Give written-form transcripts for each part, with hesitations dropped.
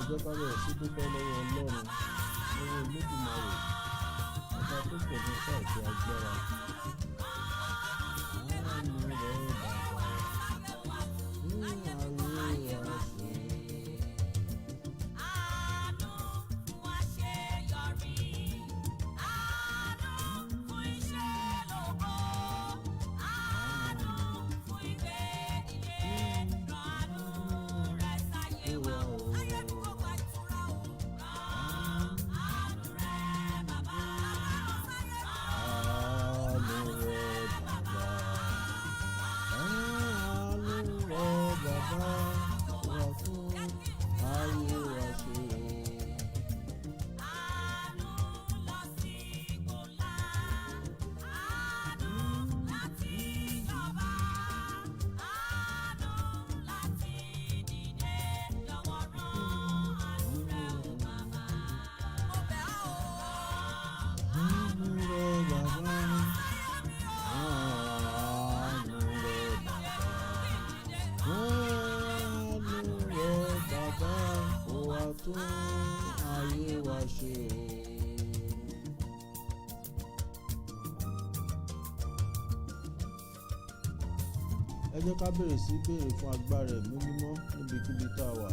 Jẹ́ ká bẹ̀rẹ̀ sí dúpẹ́ lọ́wọ́ Ọlọ́run, lọ́wọ́ Olódùmarè, ọba tó pọ̀ ní ipá àti agbára. Àánú rẹ̀ bàbá ní ayé wa ṣe. Àánú fún àṣeyọrí, àánú fún iṣẹ́ lógo, àánú fún ìgbédìde, rán àánú rẹ̀ sáyé wa o. Ayé mi kò gba ìtura o. Rán àánú rẹ̀ bàbá. Àánú rẹ̀ bàbá, àánú rẹ̀ bàbá wà fún ayé wa ṣe. Àánú lọ sí ipò ńlá, àánú láti jọba, àánú láti dìde, jọ̀wọ́ rán àánú rẹ̀ o bàbá. Mo bẹ̀ ọ́ o. Àánú rẹ̀ bàbá, àánú rẹ̀ bàbá, àánú rẹ̀ bàbá wà tún ayé wa ṣe. Ẹ jẹ́ ká bẹ̀rẹ̀ sí béèrè fún agbára ẹ̀mí mímọ́ níbikíbi tá a wà,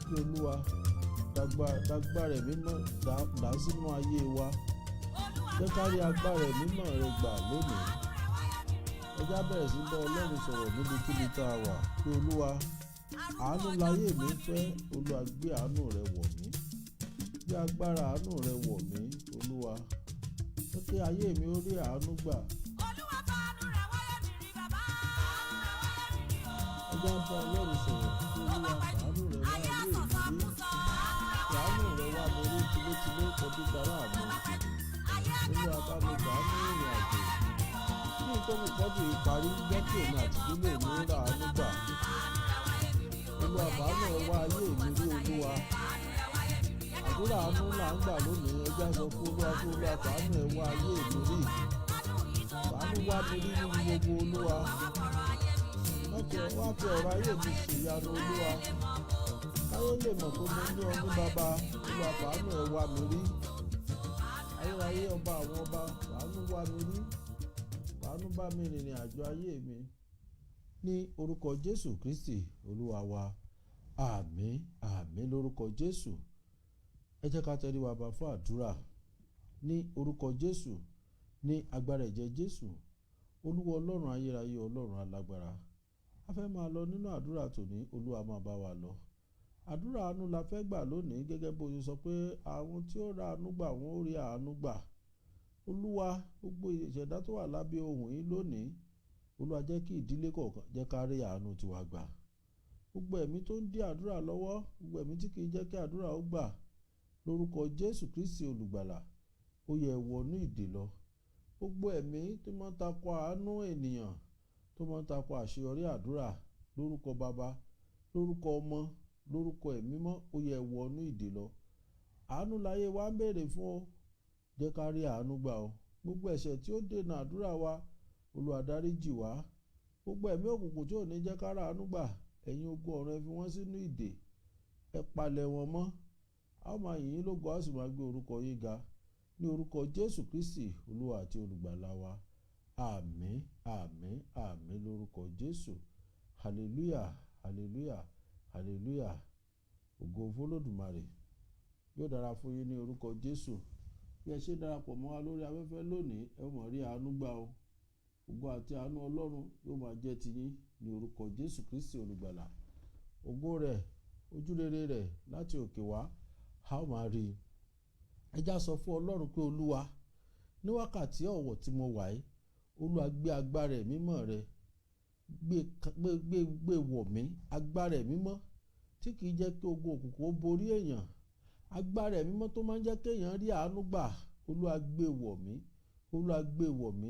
kí Olúwa dágbára ẹ̀mí mímọ́ dà sínú ayé wa. Jẹ́ ká rí agbára ẹ̀mí mímọ́ rẹ gbà lónìí. Ẹ já bẹ̀rẹ̀ sí bá Ọlọ́run sọ̀rọ̀ níbikíbi tá a wà pé Olúwa, àánú láyé mi ń fẹ́. Olúwa, gbé àánú rẹ wọ̀ mí, gbé agbára àánú rẹ wọ̀ mí. Olúwa, jẹ́ kí ayé mi ó rí àánú gbà. Olúwa fàánú rẹ̀ wáyé mi rí bàbá. Àánú rẹ̀ wáyé mi rí o. Ẹ já bá Ọlọ́run sọ̀rọ̀ pé Olúwa, fàánú rẹ wá Ayé ayé mi rí. àsọ̀sọ̀kúsọ. Fàánú rẹ wá mi rí tilétilé, tẹbí tará mi. Olúwa, bá mi fàánú ìrìn àjò kí n tó kù kọ́dù yìí parí. Jẹ́ kí èmi àti ìdílé mi ó rà àánú gbà. Olúwa, fàánú rẹ wá ayé mi rí. Olúwa, àdúrà àánú là ń gbà lónìí. Ẹ já sọ fún Olúwa fún Olúwa, fàánú ẹ wá ayé mi rí, fàánú wá mi rí nínú gbogbo. Olúwa, wá fi ọ̀rọ̀ ayé mi ṣèyanu. Olúwa, káyé lè mọ̀ pé mo ní ọ ní bàbá. Olúwa, fàánú ẹ wá mi rí. Ayérayé, ọba àwọn ọba, fàánú wá mi rí, fàánú bá mi rìnrìn àjò ayé mi, ní orúkọ Jésù Kristi Olúwa wa. Àmín, àmín lórúkọ Jésù. Ẹ jẹ́ ká tẹrí wa ba fún àdúrà ní orúkọ Jésù, ní agbára ẹ̀jẹ̀ Jésù. Olúwa Ọlọ́run ayérayé, Ọlọ́run alágbára, a fẹ́ máa lọ nínú àdúrà tòní. Olúwa, máa bá wa lọ. Àdúrà àánú la fẹ́ gbà lónìí, gẹ́gẹ́ bó ṣe sọ pé àwọn tí ó ra àánú gbà, wọ́n ó rí àánú gbà. Olúwa, gbogbo ìṣẹ̀dá tó wà lábẹ́ ohùn yìí lónìí, Olúwa, jẹ́ kí ìdílé kọ̀ọ̀kan jẹ́ ká rí àánú tiwa gbà. Gbogbo ẹ̀mí tó ń dí àdúrà lọ́wọ́, gbogbo ẹ̀mí tí kì í jẹ́ kí àdúrà ó gbà, lórúkọ Jésù Kristi olùgbàlà, ó yẹ wọnú ìdè lọ. Gbogbo ẹ̀mí tó máa ń takò àánú ènìyàn, tó máa ń takò àṣeyọrí àdúrà, lórúkọ Bàbá, lórúkọ Ọmọ, lórúkọ Ẹ̀mí mọ́, ó yẹ wọnú ìdè lọ. Àánú láyé wa ń béèrè fún o. Jẹ́ ká rí àánú gbà o. Gbogbo ẹ̀ṣẹ̀ tí ó dènà àdúrà wa, Olúwa, dáríjì wá. Gbogbo ẹ̀mí òkùnkùn tí ò ní jẹ́ ká rí àánú gbà, ẹ̀yin ogun ọ̀run, ẹ fi wọ́n sínú ìdè, ẹ palẹ̀ wọn mọ́. A ó máa yìn yín lógo, a ó sì máa gbé orúkọ yín ga, ní orúkọ Jésù Kristi Olúwa àti olùgbàlà wa. Àmín, àmín, àmín lórúkọ Jésù. Hallelujah, hallelujah, hallelujah. Ògo f'Olódùmarè. Yóò dára fún yín ní orúkọ Jésù. Bí ẹ ṣe darapọ̀ mọ́ wa lórí afẹ́fẹ́ lónìí, ẹ ó máa rí àánú gbà o. Ògo àti àánú Ọlọ́run yóò máa jẹ́ tiyín ní orúkọ Jésù Kristi olùgbàlà. Ògo rẹ̀, ojúrere rẹ̀ láti òkè wá, a ó máa rí i. Ẹ já sọ fún Ọlọ́run pé Olúwa, ní wákàtí ọ̀wọ̀ tí mo wà yìí, Olúwa, gbé agbára ẹ̀mí mọ́ rẹ gbé gbé gbé gbé wọ̀ mí. Agbára ẹ̀mí mọ́ tí kìí jẹ́ kí ogun òkùnkùn ó borí èèyàn, agbára ẹ̀mí mọ́ tó máa ń jẹ́ kéèyàn rí àánú gbà, Olúwa, gbé wọ̀ mí. Olúwa, gbé wọ̀ mí.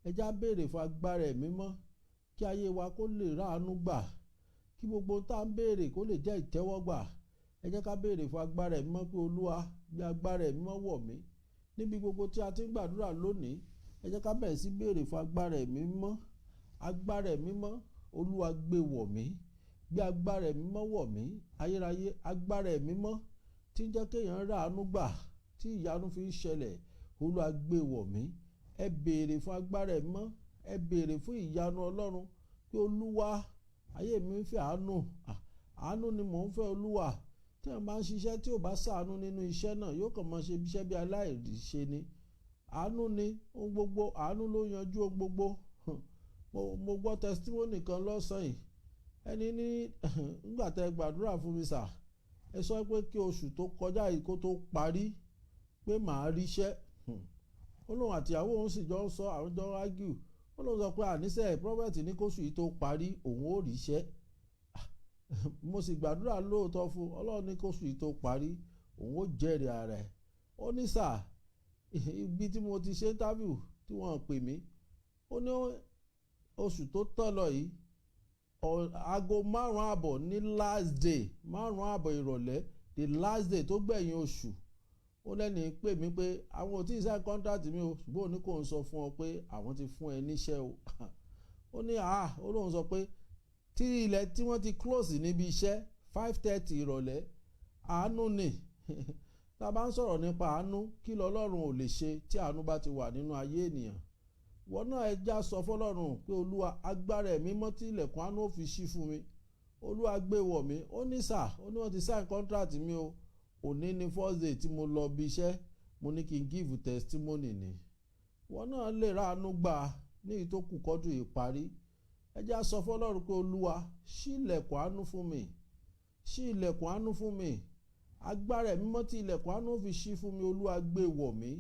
Ẹ já béèrè fún agbára ẹ̀mí mọ́ kí ayé wa kó lè ráàánú gbà, kí gbogbo tá à ń béèrè kó lè jẹ́ ìtẹ́wọ́gbà. Ẹ jẹ́ ká béèrè fún agbára ẹ̀mí mọ́ pé Olúwa, gbé agbára ẹ̀mí mọ́ wọ̀ mí. Níbi gbogbo tí a ti ń gbàdúrà lónìí, ẹ jẹ́ ká bẹ̀rẹ̀ sí béèrè fún agbára ẹ̀mí mọ́. Agbára ẹ̀mí mọ́, Olúwa, gbé wọ̀ mí. Gbé agbára ẹ̀mí mímọ́ wọ̀ mí. Ayérayé, agbára ẹ̀mí mímọ́ tí ń jẹ́ kéèyàn ráàánú gbà, tí ìyanu fi ń ṣẹlẹ̀, Olúwa gbé wọ̀ mí. Ẹ béèrè fún agbára ẹ̀mí mímọ́, ẹ béèrè fún ìyanu Ọlọ́run pé Olúwa, ayé mi ń fẹ́ àánú. Àánú ni mò ń fẹ́, Olúwa. Tí èèyàn bá ń ṣiṣẹ́ tí ò bá ṣàánú nínú iṣẹ́ náà, yóò kàn máa ṣe iṣẹ́ bí aláìṣe ni. Àánú ni ohun gbogbo, àánú ló yanjú ohun gbogbo. Mo gbọ́ testimony kan lọ́sàn yìí. Ẹni ní nígbà tẹ gbàdúrà fún mi sà, ẹ sọ pé kí oṣù tó kọjá yìí kó tó parí pé màá ríṣẹ́. Ó lóun àti ìyàwó òun sì jọ ń sọ, àwọn jọ ń argue. Ó lóun sọ pé àníṣe prophet ní kóṣù yìí tó parí òun ó ríṣẹ́. Mo sì gbàdúrà lóòótọ́ fún Ọlọ́run ní kóṣù yìí tó parí òun ó jẹ́rìí ara ẹ̀. Ó ní sà, ibi tí mo ti ṣe interview tí wọ́n pè mí, ó ní oṣù tó tán lọ yìí, aago 5:30 ní last day, 5:30 ìrọ̀lẹ́, the last day tó gbẹ̀yìn oṣù, ó lẹ́ni pè mí pé àwọn ò tí ì sign contract mi o, ṣùgbọ́n òní kò ń sọ fún ọ pé àwọn ti fún ẹ níṣẹ́ o. Ó ní ó lóun sọ pé tí ilẹ̀ tí wọ́n ti close níbi iṣẹ́ 5:30 ìrọ̀lẹ́. Àánú ni. Tá a bá ń sọ̀rọ̀ nípa àánú, kí lọ́lọ́run ò lè ṣe tí àánú bá ti wà nínú ayé ènìyàn? Wọ́n náà ẹ já sọ fọlọ́run pé Olúwa, agbára ẹ̀mí mọ́ tí ilẹ̀kùn àánú ò fi ṣí fún mi, Olúwa gbé wọ̀ mí. Ó ní sà, ó ní wọ́n ti sign contract mi o, òní ni first day tí mo lọ bí iṣẹ́, mo ní kí n give testimony ni. Wọ́n náà lè ráàánú gbà ní èyí tó kù kọ́dún yìí parí. Ẹ já sọ fọlọ́run pé Olúwa, ṣí ilẹ̀kùn àánú fún mi, ṣí ilẹ̀kùn àánú fún mi. Agbára ẹ̀mí mọ́ tí ilẹ̀kùn àánú fi ṣí fún mi, Olúwa gbé wọ̀ mí,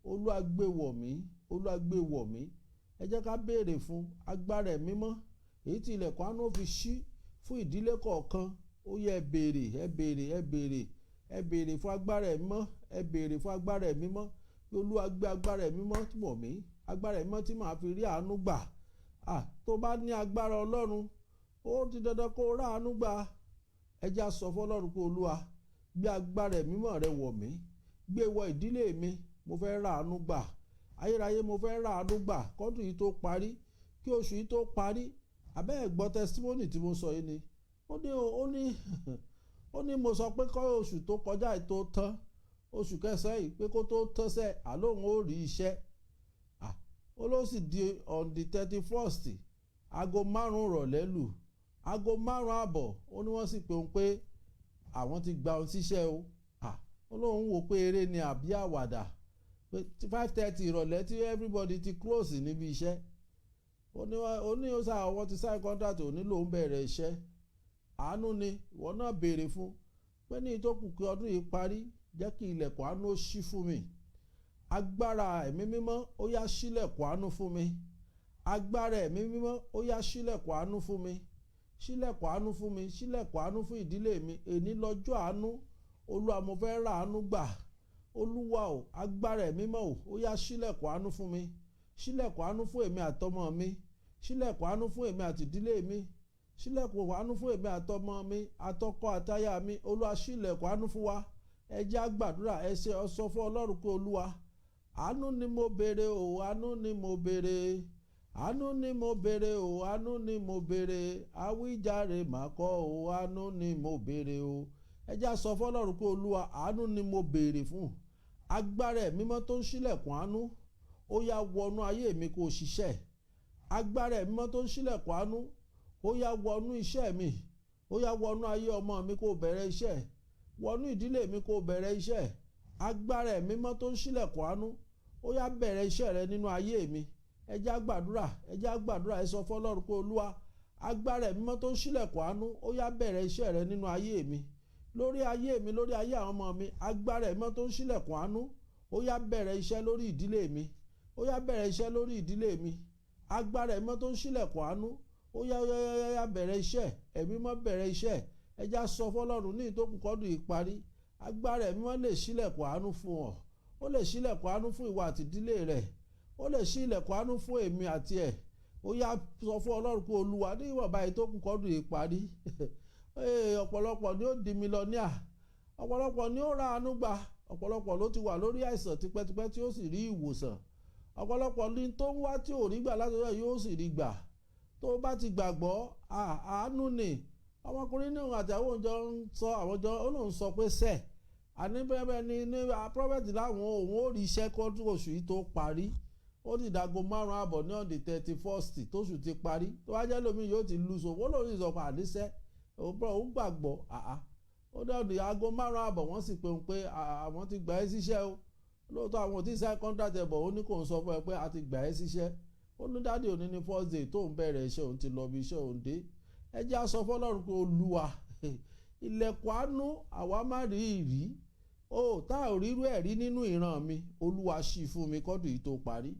Olúwa gbé wọ̀ mí, Olúwa gbé wọ̀ mí. Ẹ jẹ́ ká béèrè fún agbára ẹ̀mí mọ́ èyí tí ilẹ̀kùn àánú fi ṣí fún ìdílé kọ̀ọ̀kan. Ó yẹ, ẹ béèrè, ẹ béèrè, ẹ béèrè, ẹ béèrè fún agbára ẹ̀mí mọ́, ẹ béèrè fún agbára ẹ̀mí mọ́ pé Olúwa gbé agbára ẹ̀mí mọ́ wọ̀ mí, agbára ẹ̀mí mọ́ tí màá fi rí àánú gbà. Tó bá ní agbára Ọlọ́run, ó ti dandan kó rá àánú gbà. Ẹ jẹ́ á sọ fún Ọlọ́run pé Olúwa, gbé agbára ẹ̀mí mọ́ rẹ wọ̀ mí, gbé wọ ìdílé mi, mo fẹ́ rá àánú gbà. Ayérayé, mo fẹ́ rá àánú gbà kọ́dún yìí tó parí, kí oṣù yìí tó parí. Àbẹ́ ẹ̀ gbọ́ testimony tí mo sọ yìí ni. Ó ní mo sọ pé kọ́ oṣù tó kọjá yìí tó tán, oṣù kẹsàn-án yìí, pé kó tó tán sẹ́ àlóhùn ó rí iṣẹ́. Ó ló sì di on the 31st, aago 5 ìrọ̀lẹ́ lù, aago 5:30, ó ní wọ́n sì pé òun pé àwọn ti gba òun síṣẹ́ o. Ó lóun wò pé eré ni àbí àwàdà, pé 5:30 ìrọ̀lẹ́ tí everybody ti close níbi iṣẹ́. Ó ní ó sá àwọn ti sign contract, òní lòún bẹ̀rẹ̀ iṣẹ́. Àánú ni. Ìwọ náà béèrè fún pé ní ìtókù kí ọdún yìí parí, jẹ́ kí ilẹ̀kùn àánú ó ṣí fún mi. Agbára ẹ̀mí mímọ́, ó yá, ṣílẹ̀kùn àánú fún mi. Agbára ẹ̀mí mímọ́, ó yá, ṣílẹ̀kùn àánú fún mi, ṣílẹ̀kùn àánú fún mi, ṣílẹ̀kùn àánú fún ìdílé mi. Èní lọ́jọ́ àánú. Olúwa, mo fẹ́ ra àánú gbà. Olúwa o, agbára ẹ̀mí mímọ́ o, ó yá, ṣílẹ̀kùn àánú fún mi, ṣílẹ̀kùn àánú fún èmi àtọmọ mi, ṣílẹ̀kùn àánú fún èmi àti ìdílé mi, ṣílẹ̀kùn àánú fún èmi àtọmọ mi, àtọkọ àtaya mi. Olúwa, ṣílẹ̀kùn àánú fún wa. Ẹ jẹ́ á gbàdúrà. Ẹ ṣe sọ fún Ọlọ́run pé Olúwa, àánú ni mo béèrè o, àánú ni mo béèrè, àánú ni mo béèrè o, àánú ni mo béèrè, àwíjàre mà kọ́ o, àánú ni mo béèrè o. Ẹ jẹ́ á sọ fún Ọlọ́run pé Olúwa, àánú ni mo béèrè fún. Agbára ẹ̀mí mímọ́ tó ń ṣílẹ̀kùn àánú, ó yá, wọnú ayé mi kó o ṣiṣẹ́. Agbára ẹ̀mí mímọ́ tó ń ṣílẹ̀kùn àánú, ó yá, wọnú iṣẹ́ mi, ó yá, wọnú ayé ọmọ mi kó o bẹ̀rẹ̀ iṣẹ́, wọnú ìdílé mi kó o bẹ̀rẹ̀ iṣẹ́. Agbára ẹ̀mí mímọ́ tó ń ṣílẹ̀kùn àánú, ó yá, bẹ̀rẹ̀ iṣẹ́ rẹ nínú ayé mi. Ẹ jẹ́ á gbàdúrà, ẹ jẹ́ á gbàdúrà. Ẹ sọ fọ́lọ́run pé Olúwa, agbára ẹ̀mí mímọ́ tó ń ṣílẹ̀kùn àánú, ó yá, bẹ̀rẹ̀ iṣẹ́ rẹ nínú ayé mi, lórí ayé mi, lórí ayé àwọn ọmọ mi. Agbára ẹ̀mí mímọ́ tó ń ṣílẹ̀kùn àánú, ó yá, bẹ̀rẹ̀ iṣẹ́ lórí ìdílé mi, ó yá, bẹ̀rẹ̀ iṣẹ́ lórí ìdílé mi. Agbára ẹ̀mí mímọ́ tó ń ṣílẹ̀kùn àánú, ó yá, yá, yá, yá, bẹ̀rẹ̀ iṣẹ́. Ẹ̀mí mímọ́, bẹ̀rẹ̀ iṣẹ́. Ẹ jẹ́ á sọ fọ́lọ́run ní ìtókù kọ́dún ìparí. Agbára ẹ̀mí mímọ́ lè ṣílẹ̀kùn àánú fún ọ, ó lè ṣílẹ̀kùn àánú fún ìwọ àti ìdílé rẹ̀, ó lè ṣílẹ̀kùn àánú fún èmi àti ẹ̀. Ó yá, sọ fún Ọlọ́run pé Olúwa, ní ìwọ̀nba ìtókù kọ́dún ìparí, ọ̀pọ̀lọpọ̀ ni ó di millionaire, ọ̀pọ̀lọpọ̀ ni ó ra àánú gbà, ọ̀pọ̀lọpọ̀ ló ti wà lórí àìsàn tipẹ́tipẹ́ tí ó sì rí ìwòsàn, ọ̀pọ̀lọpọ̀ ní tó ń wá tí ò rí gbà látọjọ́ yóò sì rí gbà tó bá ti gbàgbọ́. Àánú ni. Ọmọkùnrin ní òun àti àwọn òun jọ ń sọ, àwọn jọ ó lóun sọ pé sẹ́ẹ̀ àní bẹ́ẹ̀ ni ní prophet láwọn òun ó rí iṣẹ́ kó oṣù yìí tó parí. Ó ti dago 5:30 ní on the 31st tóṣù ti parí. Tó wá jẹ́ lómi yóò ti lu so wọ́n lòun sì sọ pé àníṣe òun gbàgbọ́ àá. Ó dẹ́ aago 5:30, wọ́n sì pé òun pé àwọn ti gbà ẹ́ síṣẹ́ o. Lóòótọ́ àwọn ò tí ì sign contract ẹ̀ bọ̀, ó ní kò ń sọ fún ẹ pé a ti gbà ẹ́ síṣẹ́. Ó ní daddy, òní ní first day tóun bẹ̀rẹ̀ iṣẹ́, òun ti lọ bí iṣẹ́ òun dé. Ẹ jẹ́ á sọ fọlọ́run pé, Olúwa, ilẹ̀kùn àánú àwa má rí ìrí o, tá ò rírú ẹ̀ rí nínú ìran mi, Olúwa, ṣí fún mi kọ́dùn yìí tó parí,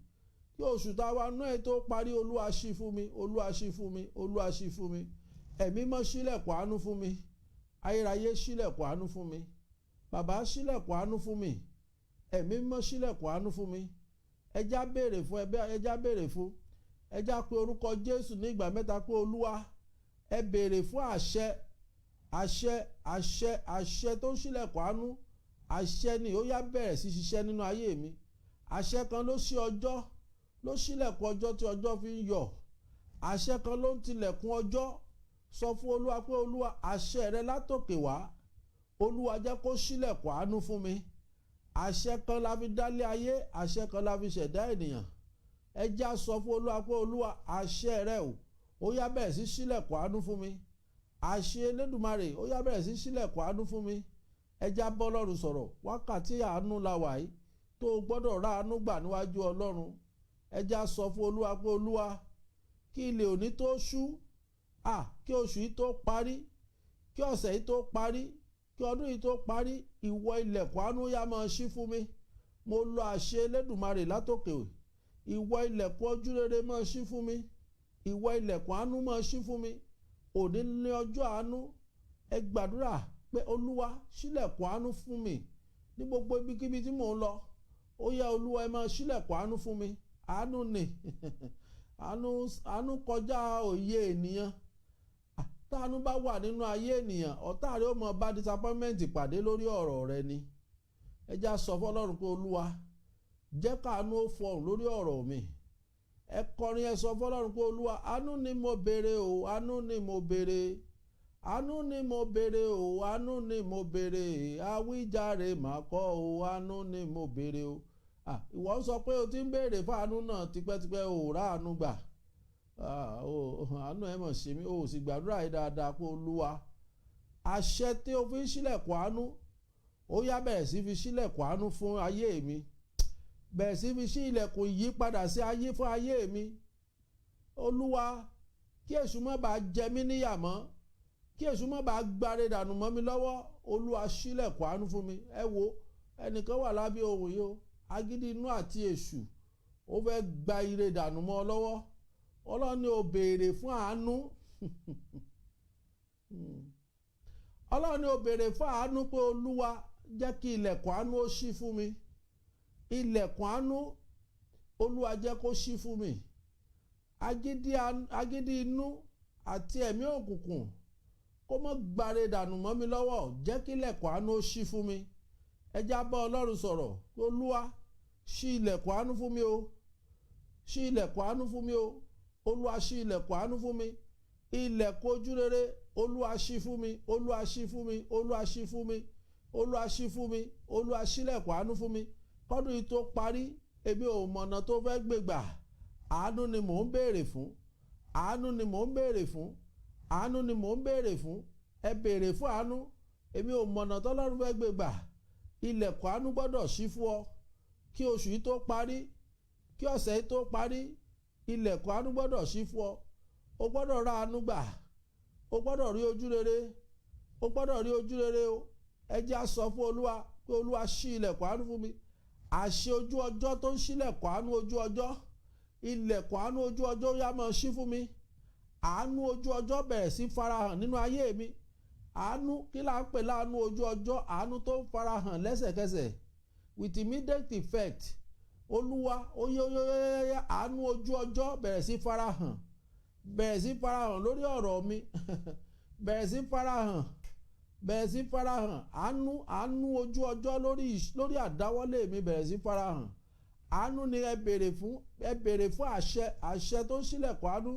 kí oṣù táwa náà tó parí. Olúwa, ṣí fún mi. Olúwa, ṣí fún mi. Olúwa, ṣí fún mi. Ẹ̀mí mọ́, ṣílẹ̀kùn àánú fún mi. Ayérayé, ṣílẹ̀kùn àánú fún mi. Bàbá, ṣílẹ̀kùn àánú fún mi. Ẹ̀mí mọ́, ṣílẹ̀kùn àánú fún mi. Ẹ jẹ́ á béèrè fún ẹbẹ́, ẹ jẹ́ á béèrè fún. Ẹ jẹ́ á pe orúkọ Jésù ní ìgbà mẹ́ta pé, Olúwa, ẹ béèrè fún àṣẹ, àṣẹ, àṣẹ, àṣẹ tó ń ṣílẹ̀kùn àánú. Àṣẹ ni ó yá bẹ̀rẹ̀ sí ṣiṣẹ́ nínú ayé mi. Àṣẹ kan ló ṣí ọjọ́, ló ṣílẹ̀kùn ọjọ́ tí ọjọ́ fi ń yọ. Àṣẹ kan ló ń tilẹ̀kùn ọjọ́. Sọ fún Olúwa pé, Olúwa, àṣẹ rẹ látòkè wá, Olúwa, jẹ́ kó ṣílẹ̀kùn àánú fún mi. Àṣẹ kan la fi dálé ayé, àṣẹ kan la fi ṣẹ̀dá ènìyàn. Ẹ jẹ́ á sọ fún Olúwa pé, Olúwa, àṣẹ rẹ o, ó yá bẹ̀rẹ̀ sí ṣílẹ̀kùn àánú fún mi. Àṣẹ Elédùmarè, ó yá bẹ̀rẹ̀ sí ṣílẹ̀kùn àánú fún mi. Ẹ jẹ́ á bá Ọlọ́run sọ̀rọ̀. Wákàtí àánú la wà yìí tó o gbọ́dọ̀ rá àánú gbà níwájú Ọlọ́run. Ẹ jẹ́ á sọ fún Olúwa pé, Olúwa, kí ilẹ̀ òní tó ṣú à, kí oṣù yìí tó parí, kí ọ̀sẹ̀ yìí tó parí, kí ọdún yìí tó parí, ìwọ ilẹ̀kùn àánú, yá máa ṣí fún mi. Mo lo àṣẹ Elédùmarè látòkè. Ìwọ ilẹ̀kùn ojú rere, máa ṣí fún mi. Ìwọ ilẹ̀kùn àánú, máa ṣí fún mi. Òní ní ọjọ́ àánú. Ẹ gbàdúrà pé, Olúwa, ṣílẹ̀kùn àánú fún mi ní gbogbo ibikíbi tí mò ń lọ. Ó yá, Olúwa, ẹ máa ṣílẹ̀kùn àánú fún mi. Àánú ni àánú, àánú kọjá òye ènìyàn. Táànú bá wà nínú ayé ènìyàn, ọ̀tá rẹ̀ ó mọ bá disappointment pàdé lórí ọ̀rọ̀ rẹ ni. Ẹ já sọ fọlọ́run pé, Olúwa, jẹ́ káànú ó fọhùn lórí ọ̀rọ̀ mi. Ẹ kọrin, ẹ sọ fọlọ́run pé, Olúwa, àánú ni mo béèrè o, àánú ni mo béèrè, àánú ni mo béèrè o, àánú ni mo béèrè, àwíjàre mà kọ́ o, àánú ni mo béèrè o. Ìwọ ń sọ pé o ti ń béèrè fún àánú náà tipẹ́tipẹ́, o ò ráàánú gbà. Àánú ẹ mọ̀ sí mi, o sì gbàdúrà yìí dáadáa pé, Olúwa, àṣẹ tí o fi ń ṣílẹ̀kùn àánú, ó yá bẹ̀rẹ̀ sí fi ṣílẹ̀kùn àánú fún ayé mi, bẹ̀rẹ̀ sí fi ṣí ilẹ̀kùn yí padà sí ayé fún ayé mi. Olúwa, kí èṣù má bàa jẹ mí níyà mọ́, kí èṣù má bàa gbáre dànù mọ́ mi lọ́wọ́, Olúwa, ṣílẹ̀kùn àánú fún mi. Ẹ wo, ẹnìkan wà lábẹ́ ohùn yìí o, agídí inú àti èṣù ó fẹ́ gba ire dànù mọ́ ọ lọ́wọ́. Ọlọ́run ní o béèrè fún àánú. Ọlọ́run ní o béèrè fún àánú pé, Olúwa, jẹ́ kí ilẹ̀kùn àánú ó ṣí fún mi. Ilẹ̀kùn àánú, Olúwa, jẹ́ kó ṣí fún mi. Agídí inú àti ẹ̀mí òkùnkùn kó má gbáre dànù mọ́ mi lọ́wọ́. Jẹ́ kí ilẹ̀kùn àánú ó ṣí fún mi. Ẹ já bá Ọlọ́run sọ̀rọ̀ pé, Olúwa, ṣí ilẹ̀kùn àánú fún mi o, ṣí ilẹ̀kùn àánú fún mi o. Olúwa, ṣí ilẹ̀kùn àánú fún mi. Ilẹ̀kùn ojúrere, Olúwa, ṣí fún mi. Olúwa, ṣí fún mi. Olúwa, ṣí fún mi. Olúwa, ṣí fún mi. Olúwa, ṣílẹ̀kùn àánú fún mi kọ́dún yìí tó parí. Èmi ò mọ̀nà tó fẹ́ gbégbà. Àánú ni mò ń béèrè fún, àánú ni mò ń béèrè fún, àánú ni mò ń béèrè fún. Ẹ béèrè fún àánú. Èmi ò mọ̀nà tọ́lọ́run fẹ́ gbégbà. Ilẹ̀kùn àánú gbọ́dọ̀ ṣí fún ọ kí oṣù yìí tó parí, kí ọ̀sẹ̀ yìí tó parí. Ilẹ̀kùn àánú gbọ́dọ̀ ṣí fún ọ. O gbọ́dọ̀ ra àánú gbà. O gbọ́dọ̀ rí ojú rere, o gbọ́dọ̀ rí ojú rere o. Ẹ jẹ́ á sọ fún Olúwa pé, Olúwa, ṣí ilẹ̀kùn àánú fún mi. Àṣẹ ojú ọjọ́ tó ń ṣílẹ̀kùn àánú ojú ọjọ́, ilẹ̀kùn àánú ojú ọjọ́, yá máa ṣí fún mi. Àánú ojú ọjọ́, bẹ̀rẹ̀ sí farahàn nínú ayé mi. Àánú kí là ń pè láàánú ojú ọjọ́? Àánú tó ń farahàn lẹ́sẹ̀kẹsẹ̀, with immediate effect. Olúwa, oyè oyè oyè, àánú ojú ọjọ́, bẹ̀rẹ̀ sí farahàn, bẹ̀rẹ̀ sí farahàn lórí ọ̀rọ̀ mi, bẹ̀rẹ̀ sí farahàn, bẹ̀rẹ̀ sí farahàn. Àánú, àánú ojú ọjọ́ lórí àdáwọ́lé mi, bẹ̀rẹ̀ sí farahàn. Àánú ni ẹ béèrè fún. Ẹ béèrè fún àṣẹ, àṣẹ tó ń ṣílẹ̀kùn àánú,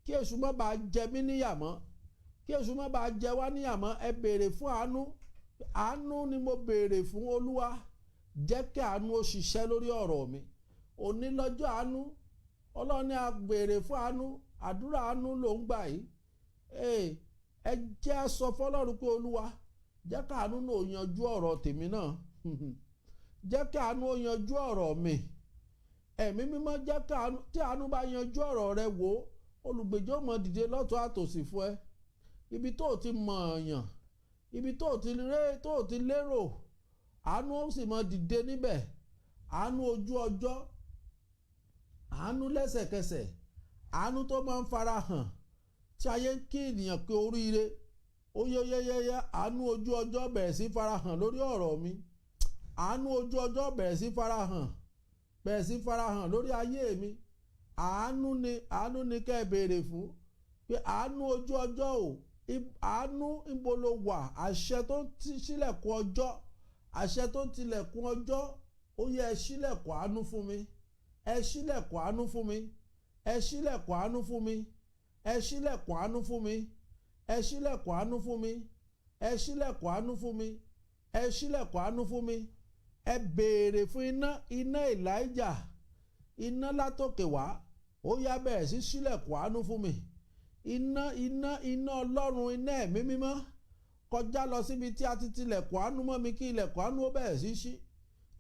kí èṣù má bàa jẹ mí níyà mọ́, kí Kí èṣù má bàa jẹ wá níyàmọ́, ẹ béèrè fún àánú. Àánú ni mo béèrè fún, Olúwa jẹ́ kí àánú ó ṣiṣẹ́ lórí ọ̀rọ̀ mi. Òní lọ́jọ́ àánú. Ọlọ́run ní a béèrè fún àánú. Àdúrà àánú ló ń gbà yìí. Ẹ jẹ́ á sọ fọlọ́run pé Olúwa, jẹ́ kí àánú náà yanjú ọ̀rọ̀ tèmi náà, jẹ́ kí àánú ó yanjú ọ̀rọ̀ mi. Ẹ̀mí Mímọ́, jẹ́ kí àánú, tí àánú bá yanjú ọ̀rọ̀ rẹ, wò ó, olùgbèjọ́ mọ̀ dìde lọ́tọ̀ àtòsí fún ẹ. Ibi tó o ti mọ̀ ọ̀yàn, ibi tó o ti ré, tó o ti lérò, àánú ó sì mọ̀ dìde níbẹ̀. Àánú ojú ọjọ́, àánú lẹ́sẹ̀kẹsẹ̀, àánú tó máa ń fara hàn tí ayé ń kí ènìyàn pé oríire ó yẹ́yẹ́yẹ́yẹ́. Àánú ojú ọjọ́ bẹ̀rẹ̀ sí fara hàn lórí ọ̀rọ̀ mi. Àánú ojú ọjọ́ bẹ̀rẹ̀ sí fara hàn, bẹ̀rẹ̀ sí fara hàn lórí ayé mi. Àánú ni, àánú ni kẹ́ ẹ béèrè fún pé àánú ojú ọjọ́ o, àánú, níbo ló wà? Àṣẹ tó ń ṣílẹ̀kùn ọjọ́, àṣẹ tó ń tilẹ̀kùn ọjọ́, ó yẹ, ẹ ṣílẹ̀kùn àánú fún mi, ẹ ṣílẹ̀kùn àánú fún mi, ẹ ṣílẹ̀kùn àánú fún mi, ẹ ṣílẹ̀kùn àánú fún mi, ẹ ṣílẹ̀kùn àánú fún mi, ẹ ṣílẹ̀kùn àánú fún mi, ẹ ṣílẹ̀kùn àánú fún mi. Ẹ béèrè fún iná, iná Èlíjà, iná látòkè wá, ó yá, bẹ̀rẹ̀ sí ṣílẹ̀kùn àánú fún mi. Iná, iná, iná Ọlọ́run, iná Ẹ̀mí Mímọ́, kọjá lọ síbi tí a ti tilẹ̀kùn àánú mọ́ mi, kí ilẹ̀kùn àánú ó bẹ̀rẹ̀ sí ṣí.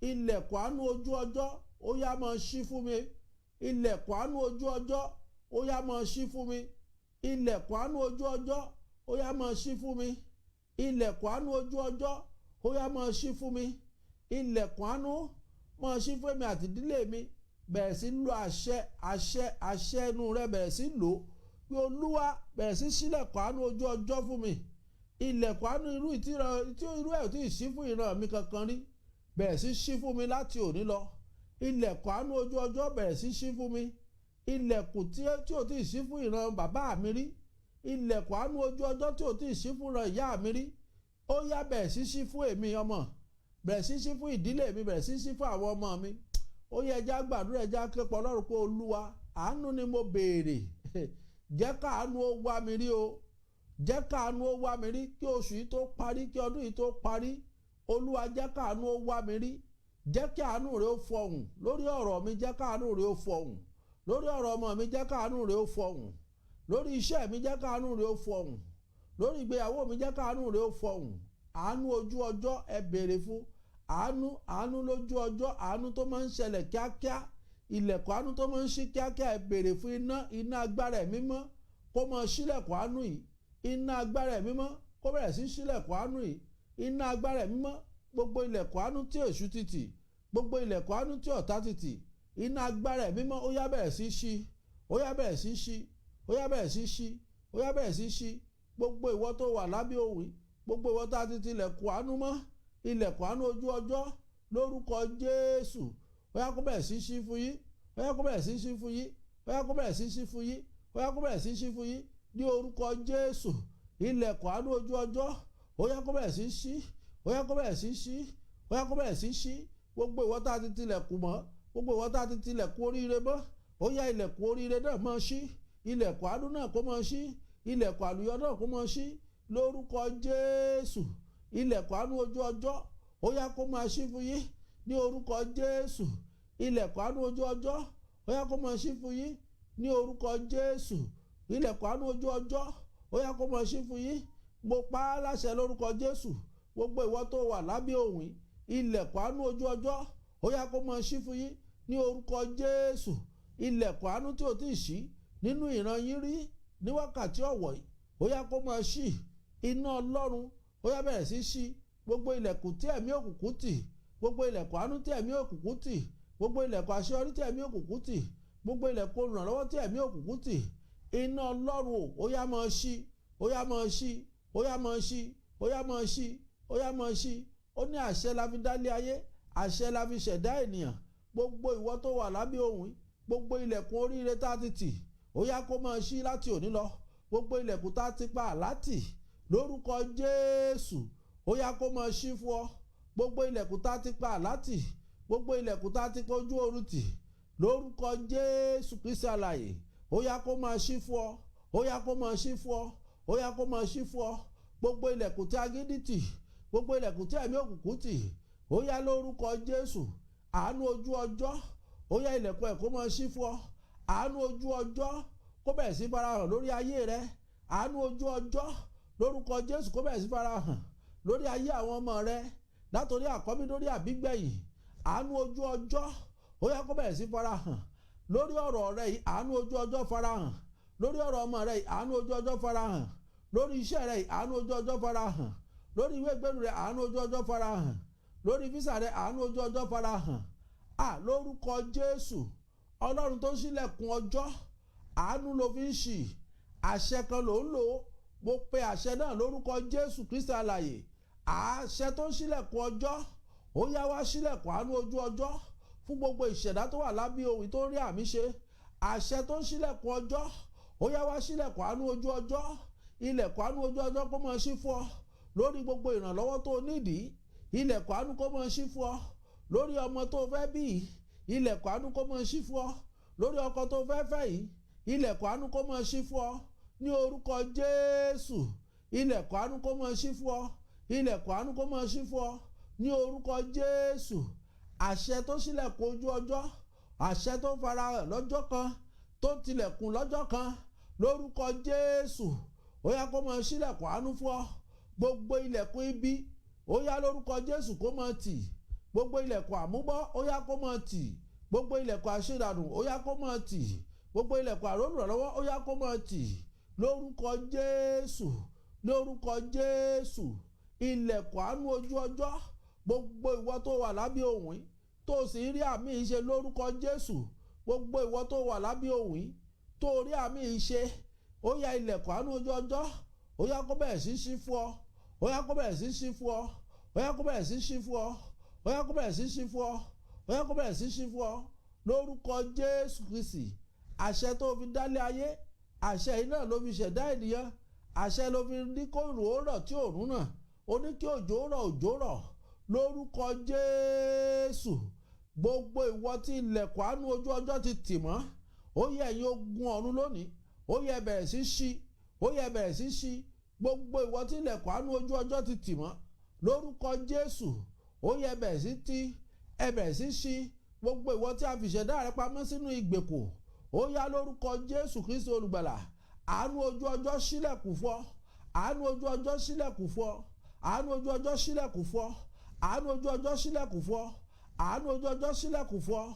Ilẹ̀kùn àánú ojú ọjọ́, ó yá, máa ṣí fún mi. Ilẹ̀kùn àánú ojú ọjọ́, ó yá, máa ṣí fún mi. Ilẹ̀kùn àánú ojú ọjọ́, ó yá, máa ṣí fún mi. Ilẹ̀kùn àánú ojú ọjọ́, ó yá, máa ṣí fún mi. Ilẹ̀kùn àánú, máa ṣí fún mi àti ìdílé mi. Bẹ̀rẹ̀ sí lo àṣẹ, àṣẹ, àṣẹ ẹnu rẹ, bẹ̀rẹ̀ sí lò pé Olúwa, bẹ̀rẹ̀ sí ṣílẹ̀kùn àánú ojú ọjọ́ fún mi. Ilẹ̀kùn àánú irú tí irú ẹ̀ tí ì ṣí fún ìran mi kankan rí, bẹ̀rẹ̀ sí ṣí fún mi láti òní lọ. Ilẹ̀kùn àánú ojú ọjọ́, bẹ̀rẹ̀ sí ṣí fún mi. Ilẹ̀kùn tí ò tí ì ṣí fún ìran bàbá mi rí, ilẹ̀kùn àánú ojú ọjọ́ tí ò tí ì ṣí fún ìran ìyá mi rí, ó yá, bẹ̀rẹ̀ sí ṣí fún èmi ọmọ, bẹ̀rẹ̀ sí ṣí fún ìdílé mi, bẹ̀rẹ̀ sí ṣí fún àwọn ọmọ mi. Ó yẹ, ẹja gbàdúrà, ẹja képe Ọlọ́run pé Olúwa, àánú ni mo béèrè, jẹ́ káàánú ó wá mi rí o, jẹ́ káàánú ó wá mi rí, kí oṣù yìí tó parí, kí ọdún yìí tó parí. Olúwa, jẹ́ káàánú ó wá mi rí, jẹ́ kí àánú rẹ̀ ó fọhùn lórí ọ̀rọ̀ mi, jẹ́ káàánú rẹ̀ ó fọhùn lórí ọ̀rọ̀ ọmọ mi, jẹ́ káàánú rẹ̀ ó fọhùn lórí iṣẹ́ mi, jẹ́ káàánú rẹ̀ ó fọhùn lórí ìgbéyàwó mi, jẹ́ káàánú rẹ̀ ó fọhùn. Àánú ojú ọjọ́, ẹ béèrè fún àánú, àánú lójú ọjọ́, àánú tó máa ń ṣẹlẹ̀ kíákíá, ilẹ̀kùn àánú tó máa ń ṣí kíákíá. Ẹ béèrè fún iná, iná agbára Ẹ̀mí Mímọ́ kó máa ṣílẹ̀kùn àánú yìí. Iná agbára Ẹ̀mí Mímọ́ kó bẹ̀rẹ̀ sí ṣílẹ̀kùn àánú yìí. Iná agbára Ẹ̀mí Mímọ́, gbogbo ilẹ̀kùn àánú tí èṣù ti tì, gbogbo ilẹ̀kùn àánú tí ọ̀tá ti tì, iná agbára Ẹ̀mí Mímọ́, ó yá, bẹ̀rẹ̀ sí ṣí, ó yá, bẹ̀rẹ̀ sí ṣí, ó yá, bẹ̀rẹ̀ sí ṣí, ó yá, bẹ̀rẹ̀ sí ṣí. Gbogbo ìwọ tó wà lábẹ́ òwe, gbogbo ìwọ tó a ti tilẹ̀kùn àánú mọ́, ilẹ̀kùn àánú ojú ọjọ́, lórúkọ Jésù, ó yá, kó bẹ̀rẹ̀ sí ṣí fún yín, ó yá, kó bẹ̀rẹ̀ sí ṣí fún yín, ó yá, kó bẹ̀rẹ̀ sí ṣí fún yín, ó yá, kó bẹ̀rẹ̀ sí ṣí fún yín ní orúkọ Jésù. Ilẹ̀kùn àánú ojú ọjọ́, ó yá, kó bẹ̀rẹ̀ sí ṣí, ó yá, kó bẹ̀rẹ̀ sí ṣí, ó yá, kó bẹ̀rẹ̀ sí ṣí. Gbogbo ìwọ tá a ti tilẹ̀kùn mọ́, gbogbo ìwọ tá a ti tilẹ̀kùn oríire mọ́, ó yá, ilẹ̀kùn oríire náà máa ṣí, ilẹ̀kùn àánú náà kó máa ṣí, ilẹ̀kùn àlùyọ náà kó máa ṣí lórúkọ Jésù. Ilẹ̀kùn àánú ojú ọjọ́, ó yá, kó máa ṣí fún yín ní orúkọ Jésù. Ilẹ̀kùn àánú ojú ọjọ́, ó yá, kó máa ṣí fún yín ní orúkọ Jésù. Ilẹ̀kùn àánú ojú ọjọ́, ó yá, kó máa ṣí fún yín. Mo pa á láṣẹ lórúkọ Jésù, gbogbo ìwọ tó wà lábẹ́ òwìn, ilẹ̀kùn àánú ojú ọjọ́, ó yá, kó máa ṣí fún yín ní orúkọ Jésù. Ilẹ̀kùn àánú tí ò tí ì ṣí nínú ìran yín rí, ní wákàtí ọ̀wọ̀ yìí, ó yá, kó máa ṣí. Iná Ọlọ́run, ó yá, bẹ̀rẹ̀ sí ṣí gbogbo ilẹ̀kùn tí ẹ̀mí òkùnkùn tì, gbogbo ilẹ̀kùn àánú tí ẹ̀mí òkùnkùn tì, gbogbo ilẹ̀kùn àṣeyọrí tí ẹ̀mí òkùnkùn tì, gbogbo ilẹ̀kùn olùrànlọ́wọ́ tí ẹ̀mí òkùnkùn tì. Iná Ọlọ́run, ó yá, máa ṣí, ó yá, máa ṣí, ó yá, máa ṣí, ó yá, máa ṣí, ó yá, máa ṣí. Ó ní àṣẹ la fi dálé ayé, àṣẹ la fi ṣẹ̀dá ènìyàn. Gbogbo ìwọ tó wà lábẹ́ òun, gbogbo ilẹ̀kùn oríire tá a ti tì, ó yá, kó máa ṣí láti òní lọ. Gbogbo ilẹ̀kùn tá a ti pa àlátì, lórúkọ Jésù, ó yá, kó máa ṣí fún ọ. Gbogbo ilẹ̀kùn tá a ti pa àlátì, gbogbo ilẹ̀kùn tá a ti pa ojú oorun tì, lórúkọ Jésù Kristi alààyè, ó yá, kó máa ṣí fún ọ, ó yá, kó máa ṣí fún ọ, Ó yá kó máa ṣí fún ọ. Gbogbo ilẹ̀kùn tí agídí tì, gbogbo ilẹ̀kùn tí ẹ̀mí òkùnkùn tì, ó yá lórúkọ Jésù, àánú ojú ọjọ́, ó yá ilẹ̀kùn ẹ̀ kó máa ṣí fún ọ. Àánú ojú ọjọ́ kó bẹ̀rẹ̀ sí farahàn lórí ayé rẹ. Àánú ojú ọjọ́ lórúkọ Jésù kó bẹ̀rẹ̀ sí farahàn lórí ayé àwọn ọmọ rẹ, látòrí àkọ́bí lórí àbígbẹ̀yìn. Àánú ojú ọjọ́, ó yá kó bẹ̀rẹ̀ sí farahàn lórí ọ̀rọ̀ rẹ yìí. Àánú ojú ọjọ́ farahàn lórí ọ̀rọ̀ ọmọ rẹ yìí. Àánú ojú ọjọ́ farahàn lórí iṣẹ́ rẹ yìí. Àánú ojú ọjọ́ farahàn lórí ìwé ìgbélú rẹ. Àánú ojú ọjọ́ farahàn lórí físà rẹ. Àánú ojú ọjọ́ farahàn à lórúkọ Jésù. Ọlọ́run tó ṣílẹ̀kùn ọjọ́, àánú ló fi ń ṣì, àṣẹ kan ló ń lò. Mo pe àṣẹ náà lórúkọ Jésù Kristi alààyè. Àṣẹ tó ń ṣílẹ̀kùn ọjọ́, ó yá wá ṣílẹ̀kùn àánú ojú ọjọ́ fún gbogbo ìṣẹ̀dá tó wà lábẹ́ ohun tó ń rí àmì ṣe. Àṣẹ tó ń ṣílẹ̀kùn ọjọ́, ó yá wá ṣílẹ̀kùn àánú ojú ọjọ́. Ilẹ̀kùn àánú ojú ọjọ́ kó máa ṣí fún ọ lórí gbogbo ìrànlọ́wọ́ tó nídìí. Ilẹ̀kùn àánú kó máa ṣí fún ọ lórí ọmọ tó fẹ́ bí. Ilẹ̀kùn àánú kó máa ṣí fún ọ lórí ọkọ tó fẹ́ fẹ́ yìí. Ilẹ̀kùn àánú kó máa ṣí fún ọ ní orúkọ Jésù. Ilẹ̀kùn àánú kó máa ṣí fún ọ. Ilẹ̀kùn àánú kó máa ṣí fún ọ ní orúkọ Jésù. Àṣẹ tó ṣílẹ̀kùn ojú ọjọ́, àṣẹ tó farahàn lọ́jọ́ kan, tó tilẹ̀kùn lọ́jọ́ kan, lórúkọ Jésù, ó yá kó máa ṣílẹ̀kùn àánú fún ọ. Gbogbo ilẹ̀kùn ibi, ó yá lórúkọ Jésù kó máa tì. Gbogbo ilẹ̀kùn àmúbọ́, ó yá kó máa tì. Gbogbo ilẹ̀kùn àṣedànù, ó yá kó máa tì. Gbogbo ilẹ̀kùn àrólùrànlọ́wọ́, ó yá kó máa tì lórúkọ Jésù. Lórúkọ Jésù, ilẹ̀kùn àánú ojú ọjọ́, gbogbo ìwọ tó wà lábẹ́ òun tó sì ń rí àmì ìṣe lórúkọ Jésù, gbogbo ìwọ tó wà lábẹ́ òun tó rí àmì ìṣe, ó yá ilẹ̀kùn àánú ojú ọjọ́, ó yá kó bẹ̀rẹ̀ sí ṣí fún ọ. Ó yá kó bẹ̀rẹ̀ sí ṣí fún ọ. Ó yá kó bẹ̀rẹ̀ sí ṣí fún ọ. Ó yá kó bẹ̀rẹ̀ sí ṣí fún ọ. Ó yá kó bẹ̀rẹ̀ sí ṣí fún ọ lórúkọ Jésù Kristi. Àṣẹ tó fi dálé ayé, àṣẹ yìí náà ló fi ṣẹ̀dá ènìyàn. Àṣẹ ló fi ní kó rò ó rọ̀ tí òórùn náà, ó ní kí òjò rọ̀, òjò rọ̀ lórúkọ Jésù. Gbogbo ìwọ tí ilẹ̀kùn àánú ojú ọjọ́ ti tì mọ́, ó yẹ ẹ̀yin ogun ọ̀run lónìí, ó yẹ bẹ̀rẹ̀ sí ṣí, ó yẹ bẹ̀rẹ̀ sí ṣí. Gbogbo ìwọ tí ilẹ̀kùn àánú ojú ọjọ́ ti tì mọ́ lórúkọ Jésù, ó yẹ bẹ̀rẹ̀ sí tí ẹ bẹ̀rẹ̀ sí ṣí. Gbogbo ìwọ tí a fi ṣẹ̀dá rẹ pamọ́ sínú ìgbèkùn, ó yá lórúkọ Jésù Kristi olùgbàlà, àánú ojú ọjọ́ ṣílẹ̀kùn fún ọ. Àánú ojú ọjọ́ ṣílẹ̀kùn fún ọ. Àánú ojú ọjọ́ ṣílẹ̀kùn fún ọ. Àánú ojú ọjọ́ ṣílẹ̀kùn fún ọ. Àánú ojú ọjọ́ ṣílẹ̀kùn fún ọ.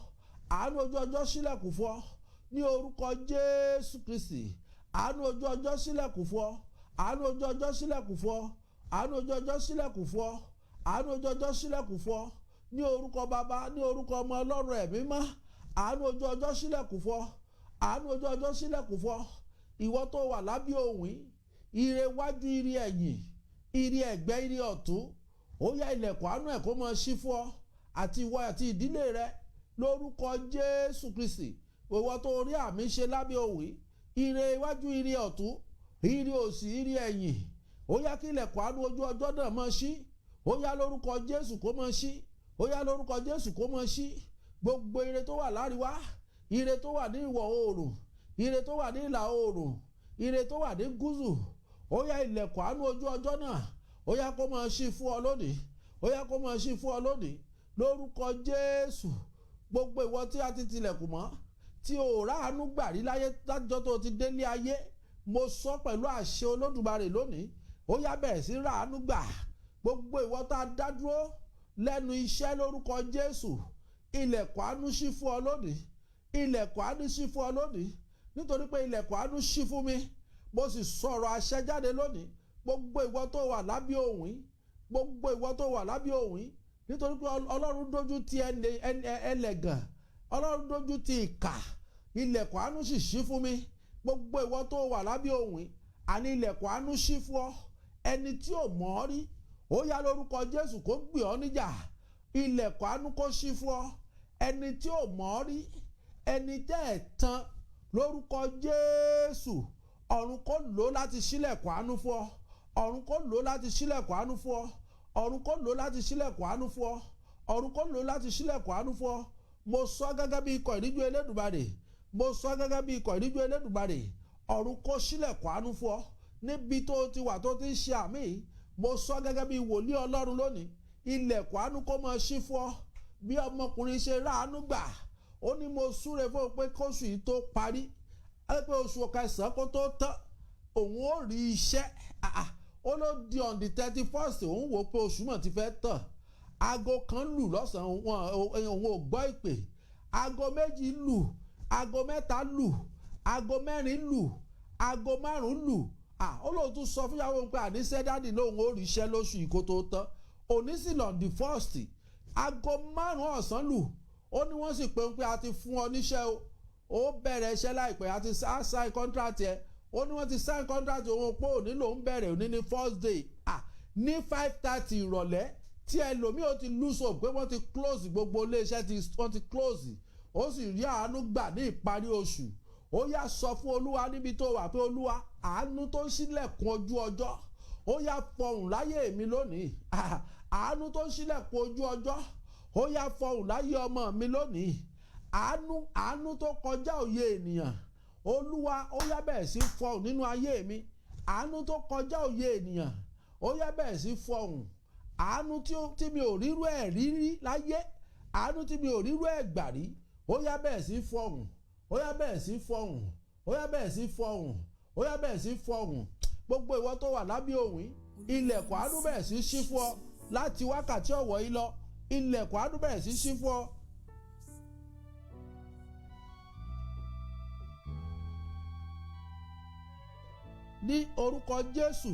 Àánú ojú ọjọ́ ṣílẹ̀kùn fún ọ ní orúkọ Jésù Kristi. Àánú ojú ọjọ́ ṣílẹ̀kùn fún ọ. Àánú ojú ọjọ́ ṣílẹ̀kùn fún ọ. Àánú ojú ọjọ́ ṣílẹ̀kùn fún ọ. Àánú ojú ọjọ́ ṣílẹ̀kùn fún ọ ní orúkọ Bàbá, ní orúkọ Ọmọ, Ọlọ́run ẹ̀mí mọ́. Àánú ojú ọjọ́ ṣílẹ̀kùn fún ọ. Àánú ojú ọjọ́ ṣílẹ̀kùn fún ọ. Ìwọ tó wà lábẹ́ òwìn, ire wájú, ire ẹ̀yìn, ire ẹ̀gbẹ́, ire ọ̀tún, ó yá ilẹ̀kùn àánú ẹ̀ kó máa ṣí fún ọ àti ìwọ àti ìdílé rẹ lórúkọ Jésù Kristi. Ìwọ tó rí àmì ṣe lábẹ́ òwìn, ire iwájú, ire ọ̀tún, ire òsì, ire ẹ̀yìn, ó yá kí ilẹ̀kùn àánú ojú ọjọ́ náà máa ṣí. Ó yá lórúkọ Jésù kó máa ṣí. Ó yá lórúkọ Jésù kó máa ṣí. Gbogbo ire tó wà láríwá, ire tó wà ní ìwọ̀ oòrùn, ire tó wà ní ìlà oòrùn, ire tó wà ní gúúsù, ó yá ilẹ̀kùn àánú ojú ọjọ́ náà, ó yá kó máa ṣí fún ọ lónìí. Ó yá kó máa ṣí fún ọ lónìí lórúkọ Jésù. Gbogbo ìwọ tí a ti tilẹ̀kùn mọ́, tí o ráàánú gbà rí láyé lájọ́ tó ti délé ayé, mo sọ pẹ̀lú àṣẹ Olódùmarè lónìí, ó yá bẹ̀rẹ̀ sí ráàánú gbà. Gbogbo ìwọ tá a dá dúró lẹ́nu iṣẹ́ lórúkọ Jésù, ilẹ̀kùn àánú ṣí fún ọ lónìí. Ilẹ̀kùn àánú ṣí fún ọ lónìí, nítorí pé ilẹ̀kùn àánú ṣí fún mi, mo sì sọ̀rọ̀ àṣẹ jáde lónìí. Gbogbo ìwọ tó wà lábẹ́ òwìn, gbogbo ìwọ tó wà lábẹ́ òwìn, nítorí pé Ọlọ́run dójú ti ẹlẹ́gàn, Ọlọ́run dójú ti ìkà, ilẹ̀kùn àánú sì ṣí fún mi. Gbogbo ìwọ tó wà lábẹ́ òwìn, àní ilẹ̀kùn àánú ṣí fún ọ. Ẹni tí ò mọ̀ ọ́ rí, ó yá lórúkọ Jésù kó gbè ọ́ níjà. Ilẹ̀kùn àánú kó ṣí fún ọ. Ẹni tí ò mọ̀ ọ́ rí, ẹni tẹ́ ẹ̀ tán lórúkọ Jésù, ọ̀run kó lò láti ṣílẹ̀kùn àánú fún ọ. Ọ̀run kó lò láti ṣílẹ̀kùn àánú fún ọ. Ọ̀run kó lò láti ṣílẹ̀kùn àánú fún ọ. Ọ̀run kó lò láti ṣílẹ̀kùn àánú fún ọ. Mo sọ gẹ́gẹ́ bí ikọ̀ ìríjú Elédùmarè. Mo sọ gẹ́gẹ́ bí ikọ̀ ìríjú Elédùmarè. Ọ̀run kó ṣílẹ̀kùn àánú fún ọ Níbi tó ti wà tó ti ń ṣe àmì yìí, mo sọ gẹ́gẹ́ bí wòlíì Ọlọ́run lónìí, ilẹ̀kùn àánú kó máa ṣí fún ọ. Bí ọmọkùnrin ṣe ráàánú gbà, ó ní mo súre fún un pé kóṣù yìí tó parí, pé oṣù kẹsàn-án kó tó tán, òun ó rí iṣẹ́. Ó ló di on the 31st, òun wò pé oṣù mọ̀ ti fẹ́ tàn. Aago 1 lù lọ́sàn-án, òun ò gbọ́ ìpè. Aago 2 lù, aago 3 lù, aago 4 lù, aago 5 lù. Ó lóun tún sọ fún ìyàwó òun pé àníṣe daddy lóun ó rí iṣẹ́ lóṣù yìí kó tó tán. Òní sì lọ the first. Aago 5 ọ̀sán lù, ó ní wọ́n sì pé pé a ti fún ọ níṣẹ́ o, ó bẹ̀rẹ̀ iṣẹ́ láìpẹ́, a ti sign contract ẹ. Ó ní wọ́n ti sign contract òun pé òní lòún bẹ̀rẹ̀, òní ní first day. Ní 5:30 ìrọ̀lẹ́ tí ẹlòmíì ó ti lose hope pé wọ́n ti close gbogbo iléeṣẹ́ tí wọ́n ti close, ó sì rí àánú gbà ní ìparí oṣù. Ó yá, sọ fún Olúwa níbi tó wà pé, Olúwa, àánú tó ń ṣílẹ̀kùn ojú ọjọ́, ó yá, fọhùn láyé mi lónìí. Àánú tó ń ṣílẹ̀kùn ojú ọjọ́, ó yá, fọhùn láyé ọmọ mi lónìí. Àánú, àánú tó kọjá òye ènìyàn, Olúwa, ó yá, bẹ̀rẹ̀ sí fọhùn nínú ayé mi. Àánú tó kọjá òye ènìyàn, ó yá, bẹ̀rẹ̀ sí fọhùn. Àánú tí mi ò rírú ẹ̀ rírí láyé, àánú tí mi ò rírú ẹ̀ gbà rí, ó yá, bẹ̀rẹ̀ sí fọhùn. Ó yá, bẹ̀rẹ̀ sí fọhùn. Ó yá, bẹ̀rẹ̀ sí fọhùn. Ó yá, bẹ̀rẹ̀ sí fọhùn. Gbogbo ìwọ tó wà lábẹ́ òwìn, ilẹ̀kùn àánú bẹ̀rẹ̀ sí ṣí fún ọ láti wákàtí ọ̀wọ̀ yìí lọ. Ilẹ̀kùn àánú bẹ̀rẹ̀ sí ṣí fún ọ. Ní orúkọ Jésù,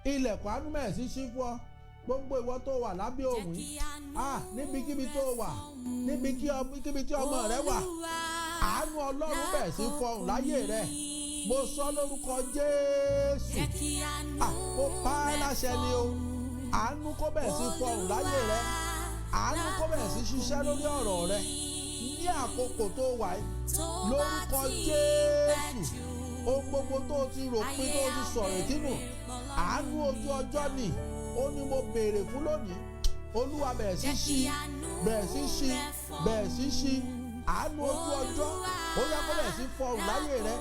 ilẹ̀kùn àánú bẹ̀rẹ̀ sí ṣí fún ọ. Gbogbo ìwọ tó wà lábẹ́ òwìn, níbikíbi tó wà, níbikíbi tí ọmọ rẹ wà, àánú Ọlọ́run bẹ̀rẹ̀ sí fọhùn láyé rẹ. Mo sọ lórúkọ Jésù, ó pa á láṣẹ ni o, àánú kó bẹ̀rẹ̀ sí fọhùn láyé rẹ. Àánú kó bẹ̀rẹ̀ sí ṣiṣẹ́ lórí ọ̀rọ̀ rẹ ní àkókò tó wà yìí lórúkọ Jésù. Ohun gbogbo tó ti rò pin, tó ti sọ̀rọ̀ ìtínú, àánú ojú ọjọ́ ni ó ní mo béèrè fún lónìí. Olúwa, bẹ̀rẹ̀ sí ṣí, bẹ̀rẹ̀ sí ṣí, bẹ̀rẹ̀ sí ṣí. Àánú ojú ọjọ́, ó yá, kó bẹ̀rẹ̀ sí fọhùn láyé rẹ.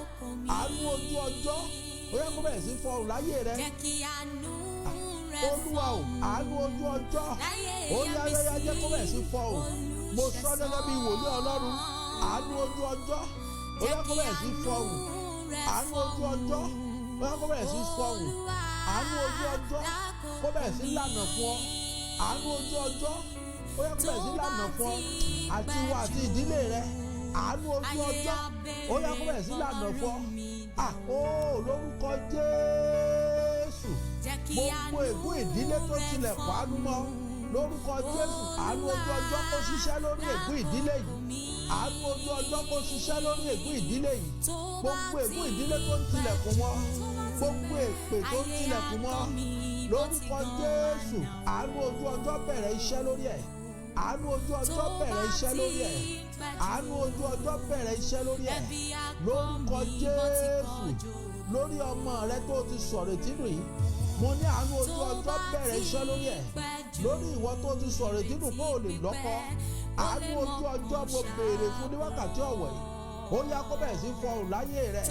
Àánú ojú ọjọ́, ó yá, kó bẹ̀rẹ̀ sí fọhùn láyé rẹ. Olúwa o, àánú ojú ọjọ́, ó yá yá yá, jẹ́ kó bẹ̀rẹ̀ sí fọhùn. Mo sọ gẹ́gẹ́ bí wòlíì Ọlọ́run, àánú ojú ọjọ́, ó yá, kó bẹ̀rẹ̀ sí fọhùn. Àánú ojú ọjọ́, ó yá, kó bẹ̀rẹ̀ sí fọhùn. Àánú ojú ọjọ́, kó bẹ̀rẹ̀ sí lànà fún ọ. Àánú ojú ọjọ́, ó yá, kó bẹ̀rẹ̀ sí lànà fún ọ àti ìwọ àti ìdílé rẹ. Àánú ojú ọjọ́, ó yá, kó bẹ̀rẹ̀ sí lànà fún ọ. Ó lórúkọ Jésù, gbogbo ègún ìdílé tó tilẹ̀kùn àánú mọ́, lórúkọ Jésù, àánú ojú ọjọ́ kó ṣiṣẹ́ lórí ègún ìdílé yìí. Àánú ojú ọjọ́ kó ṣiṣẹ́ lórí ègún ìdílé yìí. Gbogbo ègún ìdílé tó ń tilẹ̀kùn mọ́, gbogbo èpè tó ń tilẹ̀kùn mọ́, lórúkọ Jésù, àánú ojú ọjọ́ bẹ̀rẹ̀ iṣẹ́ lórí ẹ̀. Àánú ojú ọjọ́ bẹ̀rẹ̀ iṣẹ́ lórí ẹ̀. Àánú ojú ọjọ́ bẹ̀rẹ̀ iṣẹ́ lórí ẹ̀ lórúkọ Jésù. Lórí ọmọ rẹ tó ti sọ̀rọ̀ ìtínú yìí, mo ní àánú ojú ọjọ́ bẹ̀rẹ̀ iṣẹ́ lórí ẹ̀. Lórí ìwọ tó ti sọ̀rọ̀ ìtínú pé ò lè lọ́kọ, àánú ojú ọjọ́ mo béèrè fún ní wákàtí ọ̀wọ̀ yìí, ó yá, kó bẹ̀rẹ̀ sí fọhùn láyé rẹ.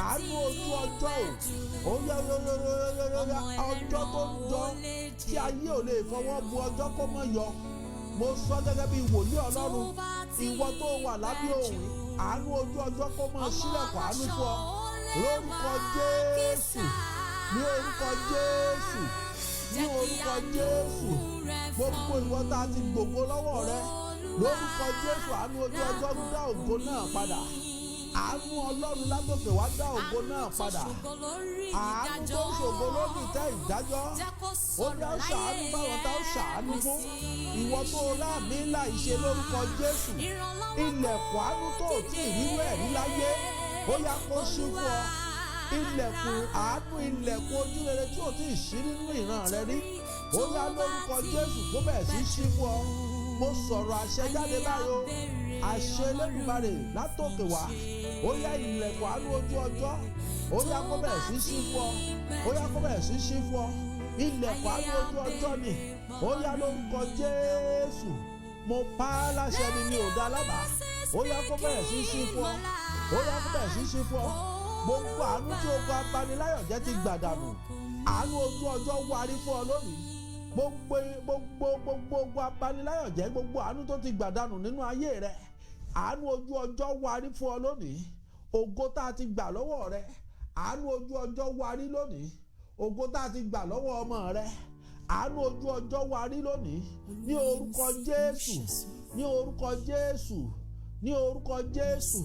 Àánú ojú ọjọ́ o, ó yá yóyóyóyóyóyá, ọjọ́ tó ń jọ tí ayé ò lè fọwọ́ bu ọjọ́ kó mọ́ yọ. Mo sọ gẹ́gẹ́ bí wòlíì Ọlọ́run, ìwọ tó wà lábẹ́ òun, àánú ojú ọjọ́ kó mọ́ sílẹ̀kùn àánú fún ọ lórúkọ Jésù. Ní orúkọ Jésù, ní orúkọ Jésù, gbogbo ìwọ tá a ti gbògo lọ́wọ́ rẹ, lórúkọ Jésù, àánú ojú ọjọ́ dá ògo náà padà. Àánú Ọlọ́run látòkè wá dá ògo náà padà. Àánú tó ń ṣògo lórí ìtẹ́ ìdájọ́, ó ní ó ṣàánú báwọn tá ó ṣàánú fún. Ìwọ tó rà mí láì ṣe, lórúkọ Jésù, ilẹ̀kùn àánú tó tí ìrírú ẹ̀ rí láyé, ó yá, kó ṣí fún ọ. Ilẹ̀kùn àánú, ilẹ̀kùn ojú rere tí ò tí ì ṣí nínú ìran rẹ rí, ó yá, lórúkọ Jésù, kó bẹ̀rẹ̀ sí ṣí fún ọ. Mo sọ̀rọ̀ àṣẹ jáde báyìí o, àṣẹ Elédùmarè látòkè wá, ó yá, ilẹ̀kùn àánú ojú ọjọ́, ó yá, kó bẹ̀rẹ̀ sí ṣí fún ọ. Ó yá, kó bẹ̀rẹ̀ sí ṣí fún ọ. Ilẹ̀kùn àánú ojú ọjọ́ ni. Ó yá, lórúkọ Jésù, mo pa á láṣẹ ni, mi ò dá lábàá, ó yá, kó bẹ̀rẹ̀ sí ṣí fún ọ. Ó yá, kó bẹ̀rẹ̀ sí ṣí fún ọ. Gbogbo àánú tí ogun abaniláyọ̀jẹ́ ti gbà dànù, àánú ojú ọjọ́ wárí fún ọ lónìí. Gbogbo gbogbo gbogbo ogun abaniláyọ̀jẹ́, gbogbo àánú tó ti gbà dànù nínú ayé rẹ, àánú ojú ọjọ́ wárí fún ọ lónìí. Ògo tá a ti gbà lọ́wọ́ rẹ, àánú ojú ọjọ́ wárí lónìí. Ògo tá a ti gbà lọ́wọ́ ọmọ rẹ, àánú ojú ọjọ́ wárí lónìí, ní orúkọ Jésù, ní orúkọ Jésù, ní orúkọ Jésù.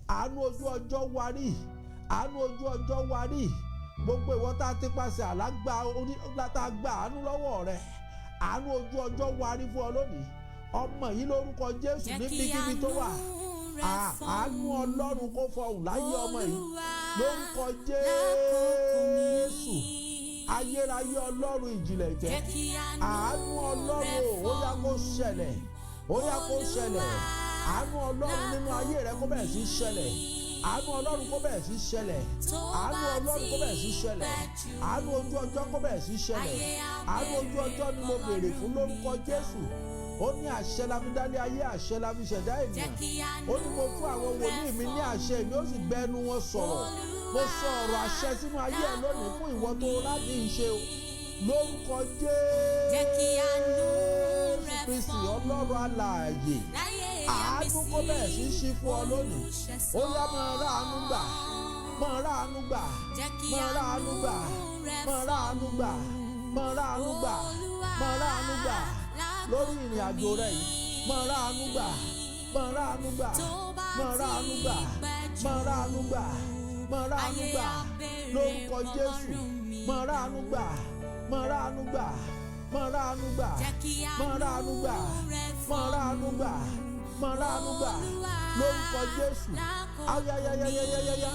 Àánú ojú ọjọ́ wárí, àánú ojú ọjọ́ wárí. Gbogbo ìwọ tá a ti paṣẹ àlá gba orí, tá a gba àánú lọ́wọ́ rẹ, àánú ojú ọjọ́ wárí fún ọ lónìí. Ọmọ yìí, lórúkọ Jésù, Jẹ́ kí níbikíbi tó wà, àánú rẹ àánú fọhùn. Ọlọ́run kó fọhùn láyé ọmọ yìí Olúwa, lórúkọ lákòókò mi. Jésù. Ayérayé Ọlọ́run ìjìnlẹ̀ ìfẹ́, Jẹ́ kí àánú àánú Ọlọ́run rẹ ó yá kó fọhùn. ṣẹlẹ̀, ó yá kó ṣẹlẹ̀. Olúwa, Àánú Ọlọ́run nínú ayé rẹ kó bẹ̀rẹ̀ sí ṣẹlẹ̀. Àánú Ọlọ́run kó bẹ̀rẹ̀ sí ṣẹlẹ̀. Tó Àánú bá Ọlọ́run kó bẹ̀rẹ̀ sí ti ṣẹlẹ̀. pẹ́ jù, Àánú ojú ọjọ́ kó bẹ̀rẹ̀ sí ṣẹlẹ̀. ayé á Àánú ojú ọjọ́ ni mo béèrè fún lórúkọ Jésù. Ó ní àṣẹ la fi dálé ayé, àṣẹ la fi ṣẹ̀dá Jẹ́ ènìyàn. kí àánú Ó ní mo fún àwọn rẹ wòlíì mi ní àṣẹ, èmi ó sì gbẹ ẹnu wọn sọ̀rọ̀. Mo sọ ọ̀rọ̀ àṣẹ sínú ayé ẹ lónìí fún ìwọ tó láti ṣe o, lórúkọ Jẹ́ kí àánú Jésù rẹ Kristi, fọhùn. Ọlọ́run alààyè. Láyé Àánú kó bẹ̀rẹ̀ sí ṣí fún ọ lónìí. Ó yá, máa rá àánú gbà, máa rá àánú gbà, Jẹ́ kí máa rá àánú gbà, àánú rẹ máa rá àánú gbà, máa rá àánú gbà, Olúwa, máa rá àánú gbà lórí ìrìn àjò rẹ yìí. Máa rá àánú gbà, máa rá àánú gbà, Tó bá máa rá àánú ti gbà, pẹ́ jù, máa rá àánú gbà, máa rá àánú ayé gbà á béèrè lórúkọ Jésù. Ọlọ́run mi. Máa rá àánú gbà, máa rá àánú gbà, máa rá àánú gbà, Jẹ́ kí máa rá àánú gbà, àánú rẹ máa rá àánú gbà, máa rá àánú gbà Olúwa, lórúkọ Jésù. lákòókò Ayayayayayaya,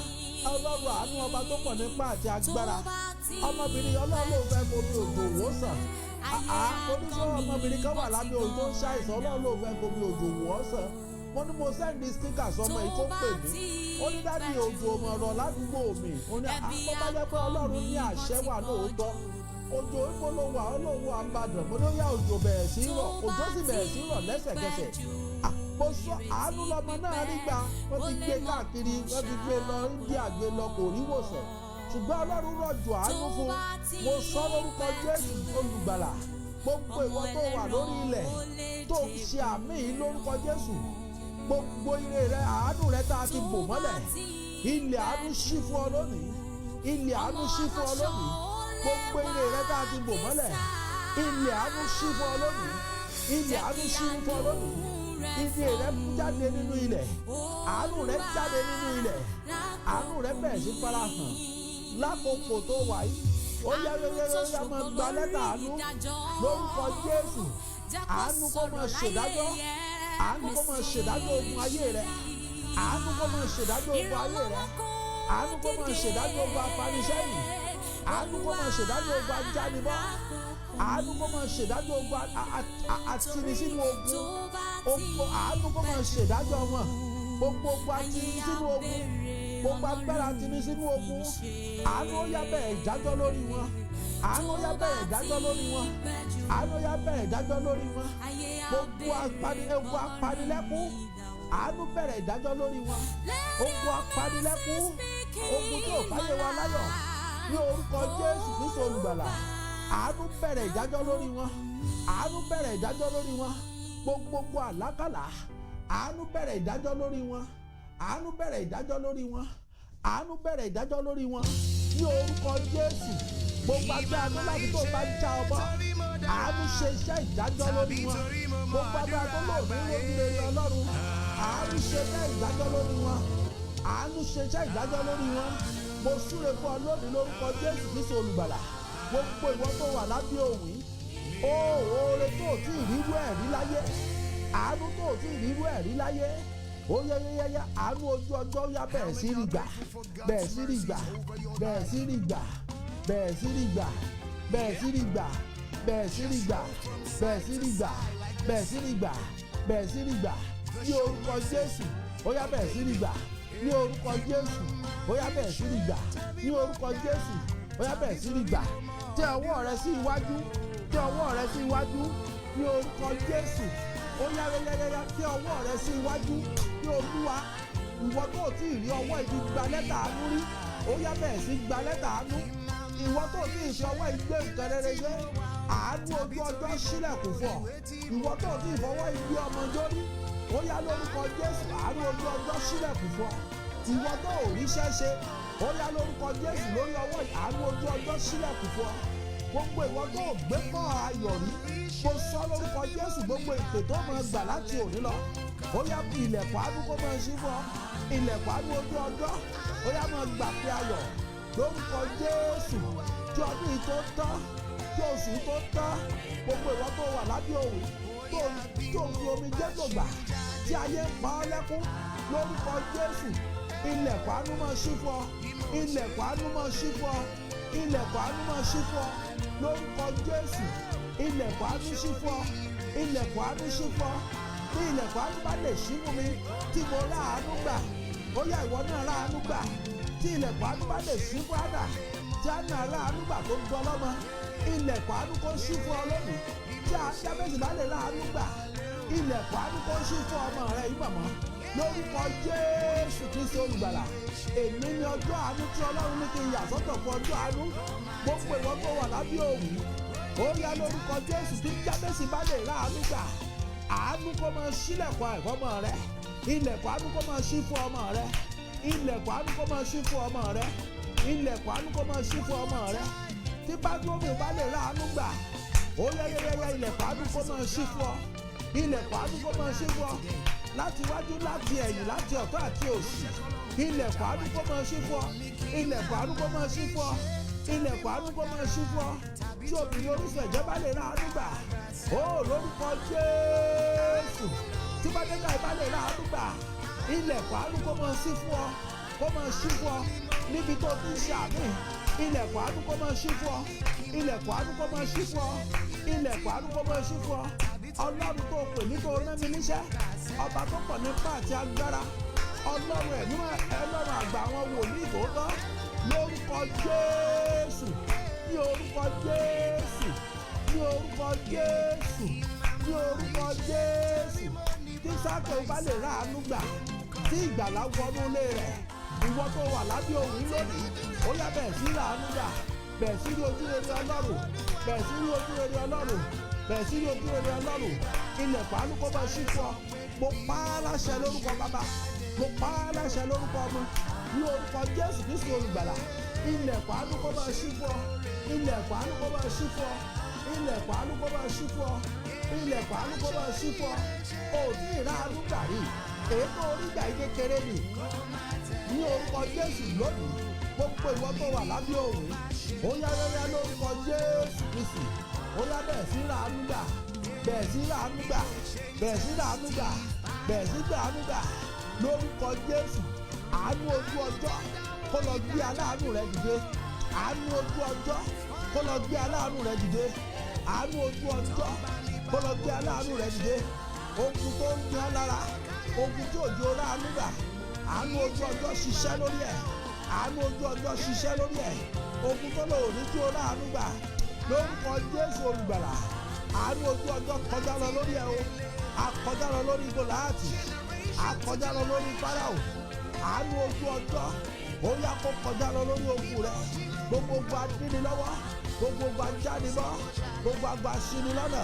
Ọlọ́run àánú, ọba tó pọ̀ nípa àti agbára. Tó bá ti Ọmọbìnrin, Ọlọ́run ló fẹ́ fomi òjò wò sàn. Ayé Àá oníṣẹ́, ọmọbìnrin kan wà lábẹ́ òjò tó ń ṣàìsàn, Ọlọ́run ló fẹ́ fomi òjò wò ọ́ sàn. Wọ́n ní mo send sticker sọmọ yìí kó pè mí. Ó ní, "Daddy, òjò ọmọ ọ̀rọ̀ ládùúgbò mi." Ó ní àpò bá jẹ́ pé Ọlọ́run ní àṣẹ wà lóòótọ́. "Òjò, ibo ló wà?" Ọlọ́run àbàdàn. Mo ní ó yá, òjò bẹ̀rẹ̀ sí rọ̀. Òjò sì bẹ̀rẹ̀ sí rọ̀ lẹ́sẹ̀kẹsẹ̀. Ah, mo sọ, àánú lọmọ náà rí gbà. Wọ́n ti gbé káàkiri, wọ́n ti gbé lọ India, gbé lọ, kò rí wòsàn, ṣùgbọ́n Ọlọ́run rọ̀jò àánú fún. Mo sọ lórúkọ Jésù olùgbàlà, gbogbo ìwọ tó wà lórí ilẹ̀ tó ń ṣe àmì yìí, lórúkọ Jésù, gbogbo ire rẹ, àánú rẹ tá a ti bò mọ́lẹ̀, ilẹ̀ àánú ṣí fún ọ lónìí. Ilẹ̀ àánú ṣí fún ọ lónìí. Gbogbo ire rẹ tá a ti bò mọ́lẹ̀, ilẹ̀ àánú ṣí fún ọ lónìí. Ilẹ̀ àánú ṣí fún ọ lónìí. Ire rẹ jáde nínú ilẹ̀, àánú rẹ jáde nínú ilẹ̀, àánú rẹ bẹ̀rẹ̀ sí farahàn lákòókò tó wà yìí. Ó yá yá yá yá, máa gba lẹ́tà àánú lórúkọ Jésù. Àánú kó máa ṣèdájọ́, àánú kó máa ṣèdájọ́ ogun ayé rẹ, àánú kó máa ṣèdájọ́ ogun ayé rẹ, àánú kó máa ṣèdájọ́ ogun afanisẹ́yìn, àánú kó máa ṣèdájọ́ ogun ajánibọ́, àánú kó máa ṣèdájọ́ ogun àtinisínú ogun ogun, àánú kó máa ṣèdájọ́ wọn. Gbogbo ogun àtinisínú ogun, gbogbo agbára àtinisínú ogun, àánú ó yá, bẹ̀rẹ̀ ìdájọ́ lórí wọn. Àánú ó yá, bẹ̀rẹ̀ ìdájọ́ lórí wọn. Àánú ó yá, bẹ̀rẹ̀ ìdájọ́ lórí wọn. Gbogbo ogun apanilẹ́kún, àánú bẹ̀rẹ̀ ìdájọ́ lórí wọn. Ogun apanilẹ́kún, ogun tí ò fáyé wa láyọ̀, ní orúkọ Jésù Kristu olùgbàlà, àánú bẹ̀rẹ̀ ìdájọ́ lórí wọn. Àánú bẹ̀rẹ̀ ìdájọ́ lórí wọn. Gbogbogbò àlákàlà, àánú bẹ̀rẹ̀ ìdájọ́ lórí wọn. Àánú bẹ̀rẹ̀ ìdájọ́ lórí wọn. Àánú bẹ̀rẹ̀ ìdájọ́ lórí wọn ní orúkọ Jésù. Gbogbo agbára tó láti tó bá já ọbọ, àánú ṣe iṣẹ́ ìdájọ́ lórí wọn. Gbogbo agbára tó lò ní lójú rere Ọlọ́run, àánú ṣe iṣẹ́ ìdájọ́ lórí wọn. Àánú ṣe iṣẹ́ ìdájọ́ lórí wọn. Mo súre fún ọ lónìí lórúkọ Jésù Kristu olùgbàlà. Gbogbo ìwọ tó wà lábẹ́ òun yìí, ó oore tó ò tí ì rírú ẹ̀ rí láyé, àánú tó ò tí ì rírú ẹ̀ rí láyé, ó yẹ yẹ yẹ yẹ, àánú ojú ọjọ́ yá, bẹ̀rẹ̀ sí rí gbà, bẹ̀rẹ̀ sí rí gbà, bẹ̀rẹ̀ sí rí gbà, bẹ̀rẹ̀ sí rí gbà, bẹ̀rẹ̀ sí rí gbà, bẹ̀rẹ̀ sí rí gbà, bẹ̀rẹ̀ sí rí gbà, bẹ̀rẹ̀ sí rí gbà, bẹ̀rẹ̀ sí rí gbà ní orúkọ Jésù. Ó yá, bẹ̀rẹ̀ sí rí gbà ní orúkọ Jésù. Ó yá, bẹ̀rẹ̀ sí rí gbà ní orúkọ Jésù. Ó yá, bẹ̀rẹ̀ sí rí gbà. Tẹ ọwọ́ rẹ sí iwájú, tẹ ọwọ́ rẹ sí iwájú ní orúkọ Jésù. Ó yá yá yá yá, tẹ ọwọ́ rẹ sí iwájú ní Olúwa. Ìwọ tó tí ì rí ọwọ́ ibi gba lẹ́tà àánú rí, ó yá, bẹ̀rẹ̀ sí gba lẹ́tà àánú. Ìwọ tó tí ì fi ọwọ́ ìgbé nǹkan rere gbé, àánú ojú ọjọ́ sílẹ̀kùn fún ọ. Ìwọ tó tí ì fọwọ́ ìgbé ọmọ jórí, ó yá, lórúkọ Jésù, àánú ojú ọjọ́ sílẹ̀kùn fún ọ. Ìwọ tó ò ríṣẹ́ ṣe, ó yá, lórúkọ Jésù, lórí ọwọ́, àánú ojú ọjọ́ sílẹ̀kùn fún ọ. Gbogbo ìwọ tó ò gbé kọ́ ayọ̀ rí, mo sọ lórúkọ Jésù, gbogbo ìpè tó máa gbà láti òní lọ, ó yá, ilẹ̀kùn àánú kó máa ṣí fún ọ. Ilẹ̀kùn àánú ojú ọjọ́, ó yá, máa gbà pé ayọ̀ lórúkọ Jésù. Kí ọdún yìí tó tán, kí oṣù yìí tó tán, gbogbo ìwọ tó wà lábẹ́ òun tó fi omi jẹ́ gbògbà tí ayé ń pa ọ́ lẹ́kún, lórúkọ Jésù, ilẹ̀kùn àánú máa ṣí fún ọ. Ilẹ̀kùn àánú máa ṣí fún ọ. Ilẹ̀kùn àánú máa ṣí fún ọ lórúkọ Jésù. Ilẹ̀kùn àánú ṣí fún ọ. Ilẹ̀kùn àánú ṣí fún ọ. Bí ilẹ̀kùn àánú bá lè ṣí fún mi tí mo ráàánú gbà, ó yá, ìwọ náà ráàánú gbà. Tí ilẹ̀kùn àánú bá lè ṣí fún Ànà, tí Ànà ráàánú gbà tó ń gbọ́ lọ́mọ, ilẹ̀kùn àánú kó ṣí fún ọ lónìí. Tí Jábẹ́sì bá lè ráàánú gbà, ilẹ̀kùn àánú kó ṣí fún ọmọ rẹ yìí, màmá, lórúkọ Jésù Kristi Olùgbàlà. Èmi ní ọjọ́ àánú tí Ọlọ́run ní kí n yà sọ́tọ̀ fún ọjọ́ àánú. Gbogbo ìwọ tó wà lábẹ́ òwú, ó yá, lórúkọ Jésù, tí Jábẹ́sì bá lè ráàánú gbà, àánú kó máa ṣílẹ̀kùn àìfọ́mọ rẹ. Ilẹ̀kùn àánú kó máa ṣí fún ọmọ rẹ. Ilẹ̀kùn àánú kó máa ṣí fún ọmọ rẹ. Ilẹ̀kùn àánú kó máa ṣí fún ọmọ rẹ. Tí bádúrómì bá lè ráàánú gbà, ó yá yá yá, ilẹ̀kùn àánú kó máa ṣí fún ọ. Ilẹ̀kùn àánú kó máa ṣí fún ọ láti wájú, láti ẹ̀yìn, láti ọ̀tún àti òsì. Ilẹ̀kùn àánú kó máa ṣí fún ọ. Ilẹ̀kùn àánú kó máa ṣí fún ọ. Ilẹ̀kùn àánú kó máa ṣí fún ọ. Tí obìnrin orísun ẹ̀jẹ̀ bá lè ráàánú gbà, ó lórúkọ Jésù, tí bàdékà bá lè ráàánú gbà, ilẹ̀kùn àánú kó máa ṣí fún ọ, kó máa ṣí fún ọ níbi tó ti ń ṣe àmì. Ilẹ̀kùn àánú kó máa ṣí fún ọ. Ilẹ̀kùn àánú kó máa ṣí fún ọ. Ilẹ̀kùn àánú kó máa ṣí fún ọ. Ọlọ́run tó pè mí, tó rán mi níṣẹ́, ọba tó pọ̀ nípa àti agbára, Ọlọ́run ẹ̀mí, Ọlọ́run àgbà àwọn wòlíì tòótọ́, lórúkọ Jésù, ní orúkọ Jésù, ní orúkọ Jésù, ní orúkọ Jésù, tí Sákèù bá lè ráàánú gbà, tí ìgbàlá wọnú ilé rẹ̀, ìwọ tó wà lábẹ́ òun lónìí, ó yá, bẹ̀rẹ̀ sí ráàánú gbà, bẹ̀rẹ̀ sí rí ojú rere Ọlọ́run, bẹ̀rẹ̀ sí rí ojú rere Ọlọ́run, bẹ̀rẹ̀ sí rí ojú rere Ọlọ́run. Ilẹ̀kùn àánú kó bá ṣí fún ọ. Mo pa á láṣẹ lórúkọ Bàbá, mo pa á láṣẹ lórúkọ Ọmọ, ní orúkọ Jésù Kristu Olùgbàlà, ilẹ̀kùn àánú kó bá ṣí fún ọ. Ilẹ̀kùn àánú kó bá ṣí fún ọ. Ilẹ̀kùn àánú kó bá ṣí fún ọ. Ilẹ̀kùn àánú kó bá ṣí fún ọ. Òní ìráàánú gbà rí, èyí tó orí gbà yí kékeré ni. Ní orúkọ Jésù, lónìí, gbogbo ìwọ tó wà lábẹ́ òun, ó yá yáyá, lórúkọ Jésù Kristi, ó yá, bẹ̀rẹ̀ sí ráàánú gbà, bẹ̀rẹ̀ sí ráàánú gbà, bẹ̀rẹ̀ sí ráàánú gbà, bẹ̀rẹ̀ sí ráàánú gbà lórúkọ Jésù. Àánú ojú ọjọ́ kó lọ gbé aláàánú rẹ dìde. Àánú ojú ọjọ́ kó lọ gbé aláàánú rẹ dìde. Àánú ojú ọjọ́ kó lọ gbé aláàánú rẹ dìde. Ogun tó ń yan lára, ogun tí òjò ráàánú gbà, àánú ojú ọjọ́ ṣiṣẹ́ lórí ẹ̀. Àánú ojú ọjọ́ ṣiṣẹ́ lórí ẹ̀. Ogun tó lò ní tí ó ráàánú gbà, lórúkọ Jésù Olùgbàlà, àánú ojú ọjọ́ kọjá lọ lórí ẹ̀ o. Akọjá lọ lórí Gòláàtì, akọjá lọ lórí Fáráò. Àánú ojú ọjọ́, ó yá, kó kọjá lọ lórí ogun rẹ. Gbogbo ogun adínilọ́wọ́, gbogbo ogun ajánibọ́, gbogbo agbá sínú lọ́nà,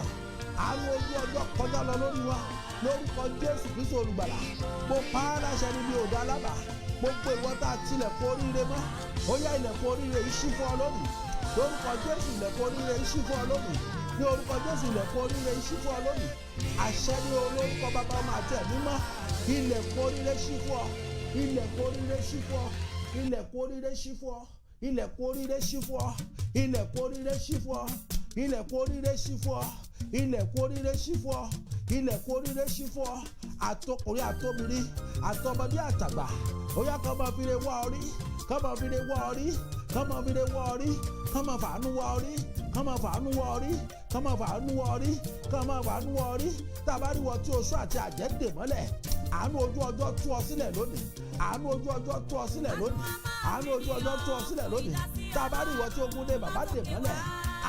àánú ojú ọjọ́ kọjá lọ lórí wa lórúkọ Jésù Kristu Olùgbàlà. Mo pa á láṣẹ níbi òdò alábà, gbogbo ìwọ tá a tilẹ̀kùn oríire mọ́, ó yá, ilẹ̀kùn oríire yìí ṣí fún ọ lónìí lórúkọ Jésù. Ilẹ̀kùn oríire yìí ṣí fún ọ lónìí ní orúkọ Jésù. Ilẹ̀kùn oríire yìí ṣí fún ọ lónìí. Àṣẹ ní olórúkọ Bàbá, Ọmọ àti Ẹ̀mí mọ́. Ilẹ̀kùn oríire ṣí fún ọ. Ilẹ̀kùn oríire ṣí fún ọ. Ilẹ̀kùn oríire ṣí fún ọ. Ilẹ̀kùn oríire ṣí fún ọ. Ilẹ̀kùn oríire ṣí fún ọ. Ilẹ̀kùn oríire ṣí fún ọ. Ilẹ̀kùn oríire ṣí fún ọ. Ilẹ̀kùn oríire ṣí fún ọ. Àtọkùnrin, àtobìnrin, àtọmọdé, àtàgbà, ó yá, kọ́ máa fi re wá ọ rí, kọ́ máa fi re wá ọ rí, kọ́ máa fi re wá ọ rí, kọ́ máa fàánú wá ọ rí, kọ́ máa fàánú wá ọ rí, kọ́ máa fàánú wá ọ rí, kọ́ máa fàánú wá ọ rí. Tá a bá rí wọn tí oṣù àti àjẹ́ dè mọ́lẹ̀, àánú ojú ọjọ́ tú ọ sílẹ̀ lónìí. Àánú ojú ọjọ́ tú ọ sílẹ̀ lónìí. Àánú ojú ọjọ́ tú ọ sílẹ̀ lónìí. Tá a bá rí ìwọ tí ogun dé bàbá dè mọ́lẹ̀,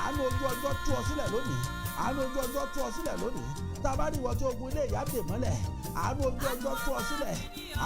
àánú ojú ọjọ́ tú ọ sílẹ̀ lónìí. Àánú ojú ọjọ́ tú ọ sílẹ̀ lónìí. Tá a bá rí ìwọ tí ogun ilé ìyá dè mọ́lẹ̀, àánú ojú ọjọ́ tú ọ sílẹ̀.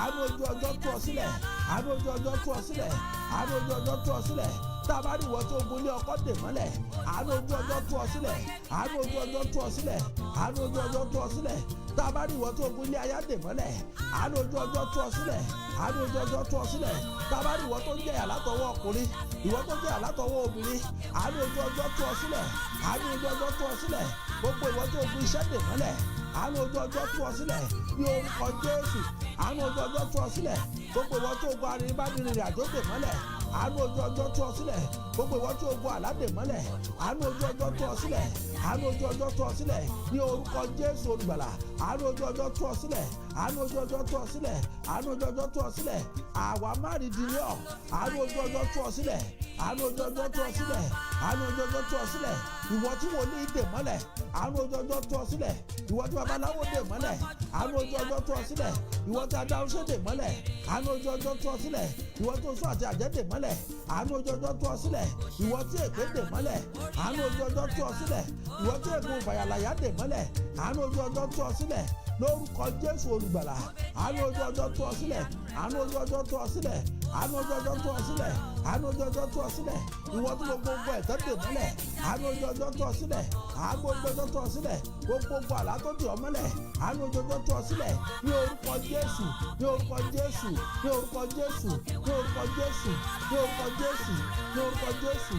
Àánú ojú ọjọ́ tú ọ sílẹ̀. Àánú ojú ọjọ́ tú ọ sílẹ̀. Àánú ojú ọjọ́ tú ọ sílẹ̀. Tá a bá rí ìwọ tí ogun ilé ọkọ dè mọ́lẹ̀, àánú ojú ọjọ́ tú ọ sílẹ̀. Àánú ojú ọjọ́ tú ọ sílẹ̀. Àánú ojú ọjọ́ tú ọ sílẹ̀. Tá a bá rí ìwọ tí ogun ilé aya dè mọ́lẹ̀, àánú ojú ọjọ́ tú ọ sílẹ̀. Àánú ojú ọjọ́ tú ọ sílẹ̀. Tá a bá rí ìwọ tó ń jẹ̀yà látọwọ́ ọkùnrin, ìwọ tó ń jẹ̀yà látọwọ́ obìnrin, àánú ojú ọjọ́ tú ọ sílẹ̀. Àánú ojú ọjọ́ tú ọ sílẹ̀. Gbogbo ìwọ tí ogun iṣẹ́ dè mọ́lẹ̀, àánú ojú ọjọ́ tú ọ sílẹ̀ ní orúkọ Jésù. Àánú ojú ọjọ́ tú ọ sílẹ̀. Gbogbo ìwọ tí ogun arìnrìnbánirìnrìn àjò dè mọ́lẹ̀, àánú ojú ọjọ́ tú ọ sílẹ̀. Gbogbo ìwọ tí ogun àlá dè mọ́lẹ̀, àánú ojú ọjọ́ tú ọ sílẹ̀. Àánú ojú ọjọ́ tú ọ sílẹ̀ ní orúkọ Jésù Olùgbàlà. Àánú ojú ọjọ́ tú ọ sílẹ̀. Àánú ojú ọjọ́ tú ọ sílẹ̀. Àánú ojú ọjọ́ tú ọ sílẹ̀. Àwa márìndínlẹ́ ọ, àánú ojú ọjọ́ tú ọ sílẹ̀. Àánú ojú ọjọ́ tú ọ sílẹ̀. Àánú ojú ọjọ́ tú ọ sílẹ̀. Ìwọ tí wòlíì dè mọ́lẹ̀, àánú ojú ọjọ́ tú ọ sílẹ̀. Ìwọ tí babaláwo dè mọ́lẹ̀, àánú ojú ọjọ́ tú ọ sílẹ̀. Ìwọ tí adáhunṣe dè mọ́lẹ̀, àánú ojú ọjọ́ tú ọ sílẹ̀. Ìwọ tí oṣó àti àjẹ́ dè mọ́lẹ̀, àánú ojú ọjọ́ tú ọ sílẹ̀. Ìwọ tí èpè dè mọ́lẹ̀, àánú ojú ọjọ́ tú ọ sílẹ̀. Ìwọ tí ègún fàyàlàyà dè mọ́lẹ̀, àánú ojú ọjọ́ tú ọ sílẹ̀ lórúkọ Jésù Olùgbàlà. Àánú ojú ọjọ́ tú ọ sílẹ̀. Àánú ojú ọjọ́ tú ọ sílẹ̀. Àánú ojú ọjọ́ tú ọ sílẹ̀. Àánú ojú ọjọ́ tú ọ sílẹ̀. Ìwọ tí gbogbo ẹ̀tọ́ dè mọ́lẹ̀, àánú ojú ọjọ́ tú ọ sílẹ̀. Àánú ojú ọjọ́ tú ọ sílẹ̀. Gbogbo àlá tó dì ọ́ mọ́lẹ̀, àánú ojú ọjọ́ tú ọ sílẹ̀ ní orúkọ Jésù, ní orúkọ Jésù, ní orúkọ Jésù, ní orúkọ Jésù, ní orúkọ Jésù, ní orúkọ Jésù.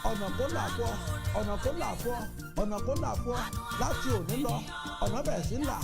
Ọ̀nà kó là fún ọ, ọ̀nà kó là fún ọ, ọ̀nà kó là fún ọ láti òní lọ. Ọ̀nà bẹ̀rẹ̀ sí là,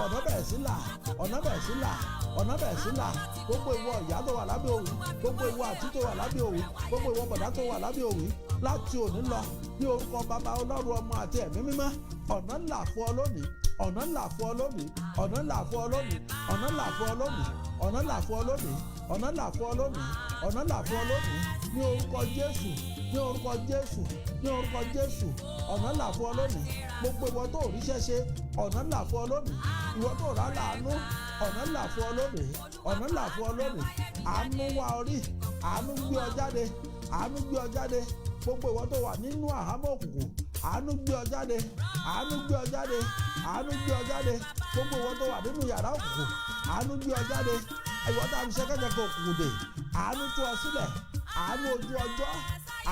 ọ̀nà bẹ̀rẹ̀ sí là, ọ̀nà bẹ̀rẹ̀ sí là, ọ̀nà bẹ̀rẹ̀ sí là. Gbogbo ìwọ ìyá tó wà lábẹ́ òwú, gbogbo ìwọ àǹtí tó wà lábẹ́ òwú, gbogbo ìwọ bọ̀dá tó wà lábẹ́ òwú, láti òní lọ, ní orúkọ Bàbá Ọlọ́run, Ọmọ àti Ẹ̀mí Mímọ́, ọ̀nà là fún ọ lónìí. Ọ̀nà là fún ọ lónìí. Ọ̀nà là fún ọ lónìí. Ọ̀nà là fún ọ lónìí. Ọ̀nà là fún ọ lónìí. Ọ̀nà là fún ọ lónìí. Ọ̀nà là fún ọ lónìí ní orúkọ Jésù, ní orúkọ Jésù, ní orúkọ Jésù. Ọ̀nà là fún ọ lónìí. Gbogbo ìwọ tó ríṣẹ́ ṣe, ọ̀nà là fún ọ lónìí. Ìwọ tó rà láàánú, ọ̀nà là fún ọ lónìí. Ọ̀nà là fún ọ lónìí. Àánú wá orí, àánú gbé ọ jáde, àánú gbé ọ jáde. Gbogbo ìwọ tó wà nínú àhámọ́ òkùnkùn, àánú gbé ọ jáde, àánú gbé ọ jáde, àánú gbé ọ jáde. Gbogbo ìwọ tó wà nínú yàrá òkùnkùn, àánú gbé ọ jáde. Ìwọ tá a fi ṣẹ́kẹ́ṣẹkẹ̀ òkùnkùn dè, àánú tú ọ sílẹ̀. Àánú ojú ọjọ́,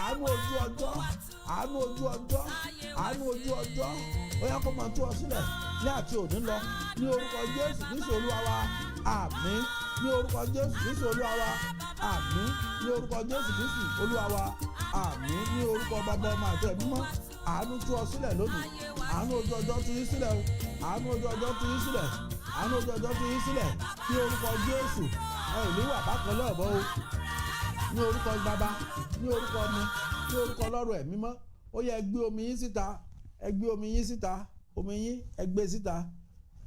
àánú ojú ọjọ́, àánú ojú ọjọ́, àánú ojú ọjọ́, ó yá, kó máa tú ọ sílẹ̀ ní àti òní lọ ní orúkọ Jésù Kristi Olúwa wa. Àmín. Ní orúkọ Jésù Kristi Olúwa wa. Àmín. Ní orúkọ Jésù Kristi Olúwa wa. Àmín. Ní orúkọ Bàbá, Ọmọ àti Ẹ̀mí Mímọ́, àánú tú ọ sílẹ̀ lónìí. Àánú ojú ọjọ́ tú yín sílẹ̀ o. Àánú ojú ọjọ́ tú yín sílẹ̀. Àánú ojú ọjọ́ tú yín sílẹ̀ ní orúkọ Jésù. Ẹ ò ní wà bákan náà mọ́ o. Ní orúkọ Bàbá, ní orúkọ ọmọ, ní orúkọ Ọlọ́run Ẹ̀mí Mímọ́, ó yẹ, ẹ gbé omi yín síta. Ẹ gbé omi yín síta. Omi yín, ẹ gbé síta.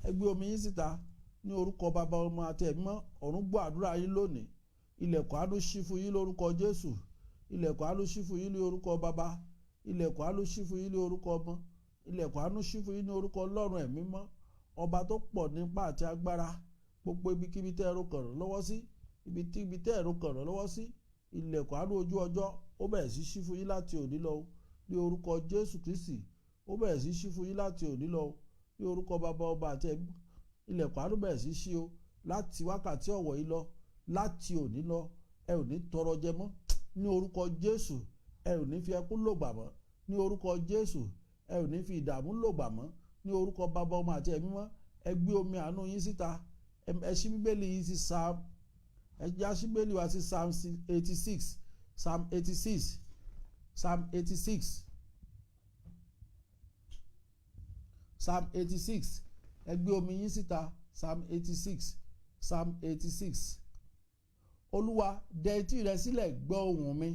Ẹ gbé omi yín síta ní orúkọ Bàbá, Ọmọ àti Ẹ̀mí Mímọ́. Ọ̀run gbọ́ àdúrà yín lónìí. Ilẹ̀kùn àánú ṣí fún yín lórúkọ Jésù. Ilẹ̀kùn àánú ṣí fún yín ní orúkọ Bàbá. Ilẹ̀kùn àánú ṣí fún yín ní orúkọ Ọmọ. Ilẹ̀kùn àánú ṣí fún yín ní orúkọ Ọlọ́run Ẹ̀mí Mímọ́, ọba tó pọ̀ nípa àti agbára. Gbogbo ibikíbi tẹ́ ẹ̀rọ kàn lọ́wọ́ sí, ibikíbi tẹ́ ẹ̀rọ kàn lọ́wọ́ sí, ilẹ̀kùn àánú ojú ọjọ́, ó bẹ̀rẹ̀ sí ṣí fún yín láti òní lọ ní orúkọ Jésù Kristi. Ó bẹ̀rẹ̀ sí ṣí fún yín láti òní lọ ní orúkọ Bàbá, Ọba àti Ẹ̀mí. Ilẹ̀kùn àánú bẹ̀rẹ̀ sí ṣí o láti wákàtí ọ̀wọ̀ yìí lọ. Láti òní lọ, ẹ ò ní tọrọ jẹ mọ́ ní orúkọ Jésù. Ẹ ò ní fi ẹkún lògbà mọ́ ní orúkọ Jésù. Ẹ ò ní fi ìdààmú lògbà mọ́ ní orúkọ Bàbá, Ọmọ àti Ẹ̀mí Mímọ́. Ẹ gbé omi àánú yín síta. Ẹ ṣí Bíbélì yín sí Psalm. Ẹ já ṣí Bíbélì wá sí Psalm 86, Psalm 86, Psalm 86, Psalm 86. Ẹ gbé omi yín síta. Psalm 86, Psalm 86. Olúwa, dẹ etí rẹ sílẹ̀ gbọ́ ohùn mi,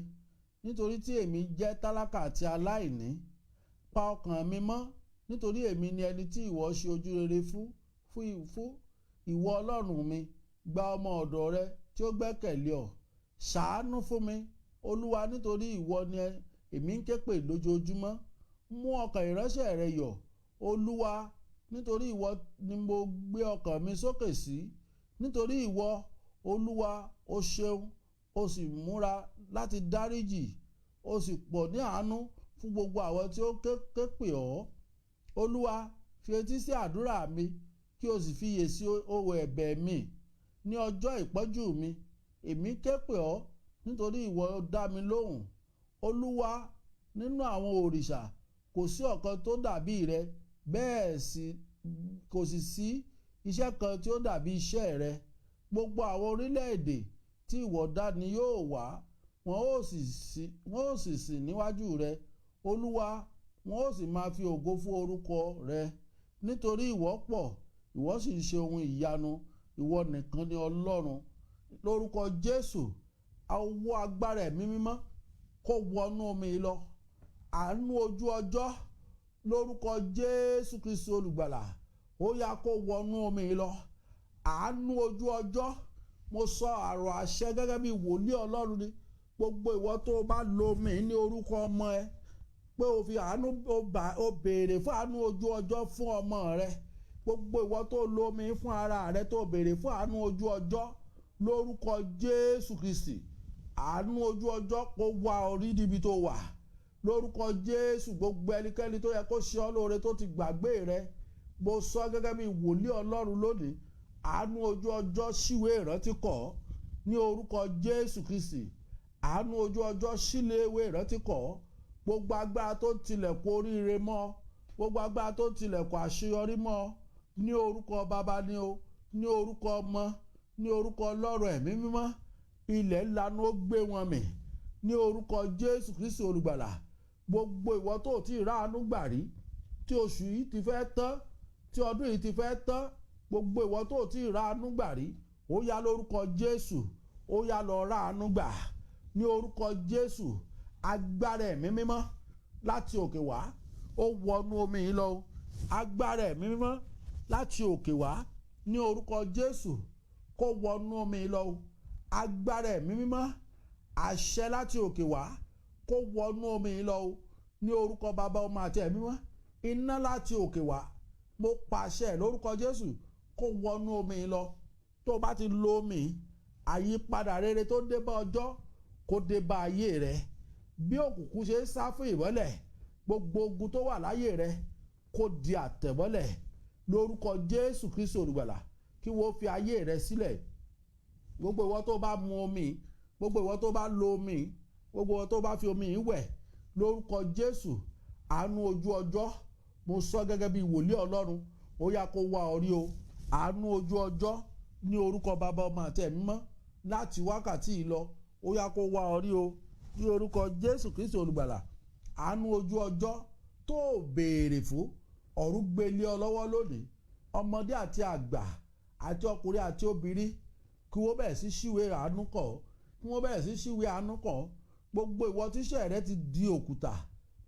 nítorí tí èmi jẹ́ tálákà àti aláìní. Pa ọkàn mi mọ́, nítorí èmi ni ẹni tí ìwọ ṣe ojú rere fún. Ìwọ Ọlọ́run mi, gba ọmọ ọ̀dọ̀ rẹ tí ó gbẹ́kẹ̀lé ọ. Ṣàánú fún mi, Olúwa, nítorí ìwọ ni èmi ń ké pè lójoojúmọ́. Mú ọkàn ìránṣẹ́ rẹ yọ̀, Olúwa, nítorí ìwọ ni mo gbé ọkàn mi sókè sí. Nítorí ìwọ, Olúwa, o ṣeun, o sì múra láti dáríjì, o sì pọ̀ ní àánú fún gbogbo àwọn tí ó ké pè ọ́. Olúwa, fi etí sí àdúrà mi, kí o sì fiyè sí ohùn ẹ̀bẹ̀ mi. Ní ọjọ́ ìpọ́njú mi, èmi ké pè ọ́, nítorí ìwọ dá mi lóhùn. Olúwa, nínú àwọn òrìṣà kò sí ọ̀kan tó dàbí rẹ, bẹ́ẹ̀ sì kò sì sí iṣẹ́ kan tí ó dàbí iṣẹ́ rẹ. Gbogbo àwọn orílẹ̀-èdè tí ìwọ dá ni yóò wá, wọn ó sì sìn níwájú rẹ, Olúwa, wọn ó sì máa fi ògo fún orúkọ rẹ. Nítorí ìwọ pọ̀, ìwọ sì ń ṣe ohun ìyanu, ìwọ nìkan ni Ọlọ́run. Lórúkọ Jésù, ọwọ́ agbára ẹ̀mí mímọ́ kó wọnú omi lọ. Àánú ojú ọjọ́, lórúkọ Jésù Kristi olùgbàlà, ó yá kó wọnú omi lọ. Àánú ojú ọjọ́, mo sọ àrò àṣẹ gẹ́gẹ́ bí wòlíì Ọlọ́run ni. Gbogbo ìwọ tó bá lo omi ní orúkọ ọmọ ẹ, pé o fi àánú, o béèrè fún àánú ojú ọjọ́ fún ọmọ rẹ. Gbogbo ìwọ tó lo omi fún ara rẹ, tó béèrè fún àánú ojú ọjọ́, lórúkọ Jésù Kristi, àánú ojú ọjọ́ kó wá orí níbi tó wà. Lórúkọ Jésù, gbogbo ẹnikẹ́ni tó yẹ kó ṣe ọ́ lóore tó ti gbàgbé rẹ, mo sọ gẹ́gẹ́ bí wòlíì Ọlọ́run lónìí, àánú ojú ọjọ́ ṣíwèé ìrántí kọ̀ ọ́ ní orúkọ Jésù Kristi. Àánú ojú ọjọ́ ṣíléèwé ìrántí kọ̀ ọ́. Gbogbo agbára tó tilẹ̀kùn oríire mọ́, gbogbo agbára tó tilẹ̀kùn àṣeyọrí mọ́, ní orúkọ bàbá ni o, ní orúkọ ọmọ, ní orúkọ Ọlọ́run ẹ̀mí mímọ́, ilẹ̀ lanu ó gbé wọn mì ní orúkọ Jésù Kristi olùgbàlà. Gbogbo ìwọ tó ti ráàánú gbà rí, tí oṣù yìí ti fẹ́ tán, tí ọdún yìí ti fẹ́ tán, gbogbo ìwọ tó ti ráàánú gbà rí, ó yá lórúkọ Jésù, ó yá lọ ráàánú gbà ní orúkọ Jésù. Agbára ẹ̀mí mímọ́ láti òkè wá, ó wọnú omi yìí lọ. Agbára ẹ̀mí mímọ́ láti òkè wá ní orúkọ Jésù kó wọnú omi yìí lọ. Agbára ẹ̀mí mímọ́, àṣẹ láti òkè wá kó wọnú omi yìí lọ ní orúkọ bàbá, ọmọ àti ẹ̀mí mímọ́. Iná láti òkè wá, mo pàṣẹ lórúkọ Jésù kó wọnú omi yìí lọ. Tó bá ti lo omi, àyípadà rere tó dé bá ọjọ́ kó dé bá ayé rẹ. Bí òkùnkùn ṣe ń sá fún ìmọ́lẹ̀, gbogbo ogun tó wà láyé rẹ kó di àtẹ̀mọ́lẹ̀ lórúkọ Jésù Kristi olùgbàlà, kí wọ́n fi ayé rẹ sílẹ̀. Gbogbo ìwọ tó bá mu omi, gbogbo ìwọ tó bá lo omi, gbogbo ìwọ tó bá fi omi wẹ̀, lórúkọ Jésù, àánú ojú ọjọ́, mo sọ gẹ́gẹ́ bí wòlíì Ọlọ́run, ó yá kó wá ọ rí o. Àánú ojú ọjọ́ ní orúkọ bàbá, ọmọ àti ẹ̀mí mímọ́, láti wákàtí yìí lọ, ó yá kó wá ọ rí o ní orúkọ Jésù Kristi olùgbàlà. Àánú ojú ọjọ́ tó béèrè fún, ọ̀run gbé lé ọ lọ́wọ́ lónìí. Ọmọdé àti àgbà àti ọkùnrin àti obìnrin, kí wọ́n bẹ̀rẹ̀ sí ṣíwèé àánú kọ̀, kí wọ́n bẹ̀rẹ̀ sí ṣíwèé àánú kọ̀. Gbogbo ìwọ tíṣẹ́ rẹ ti di òkúta,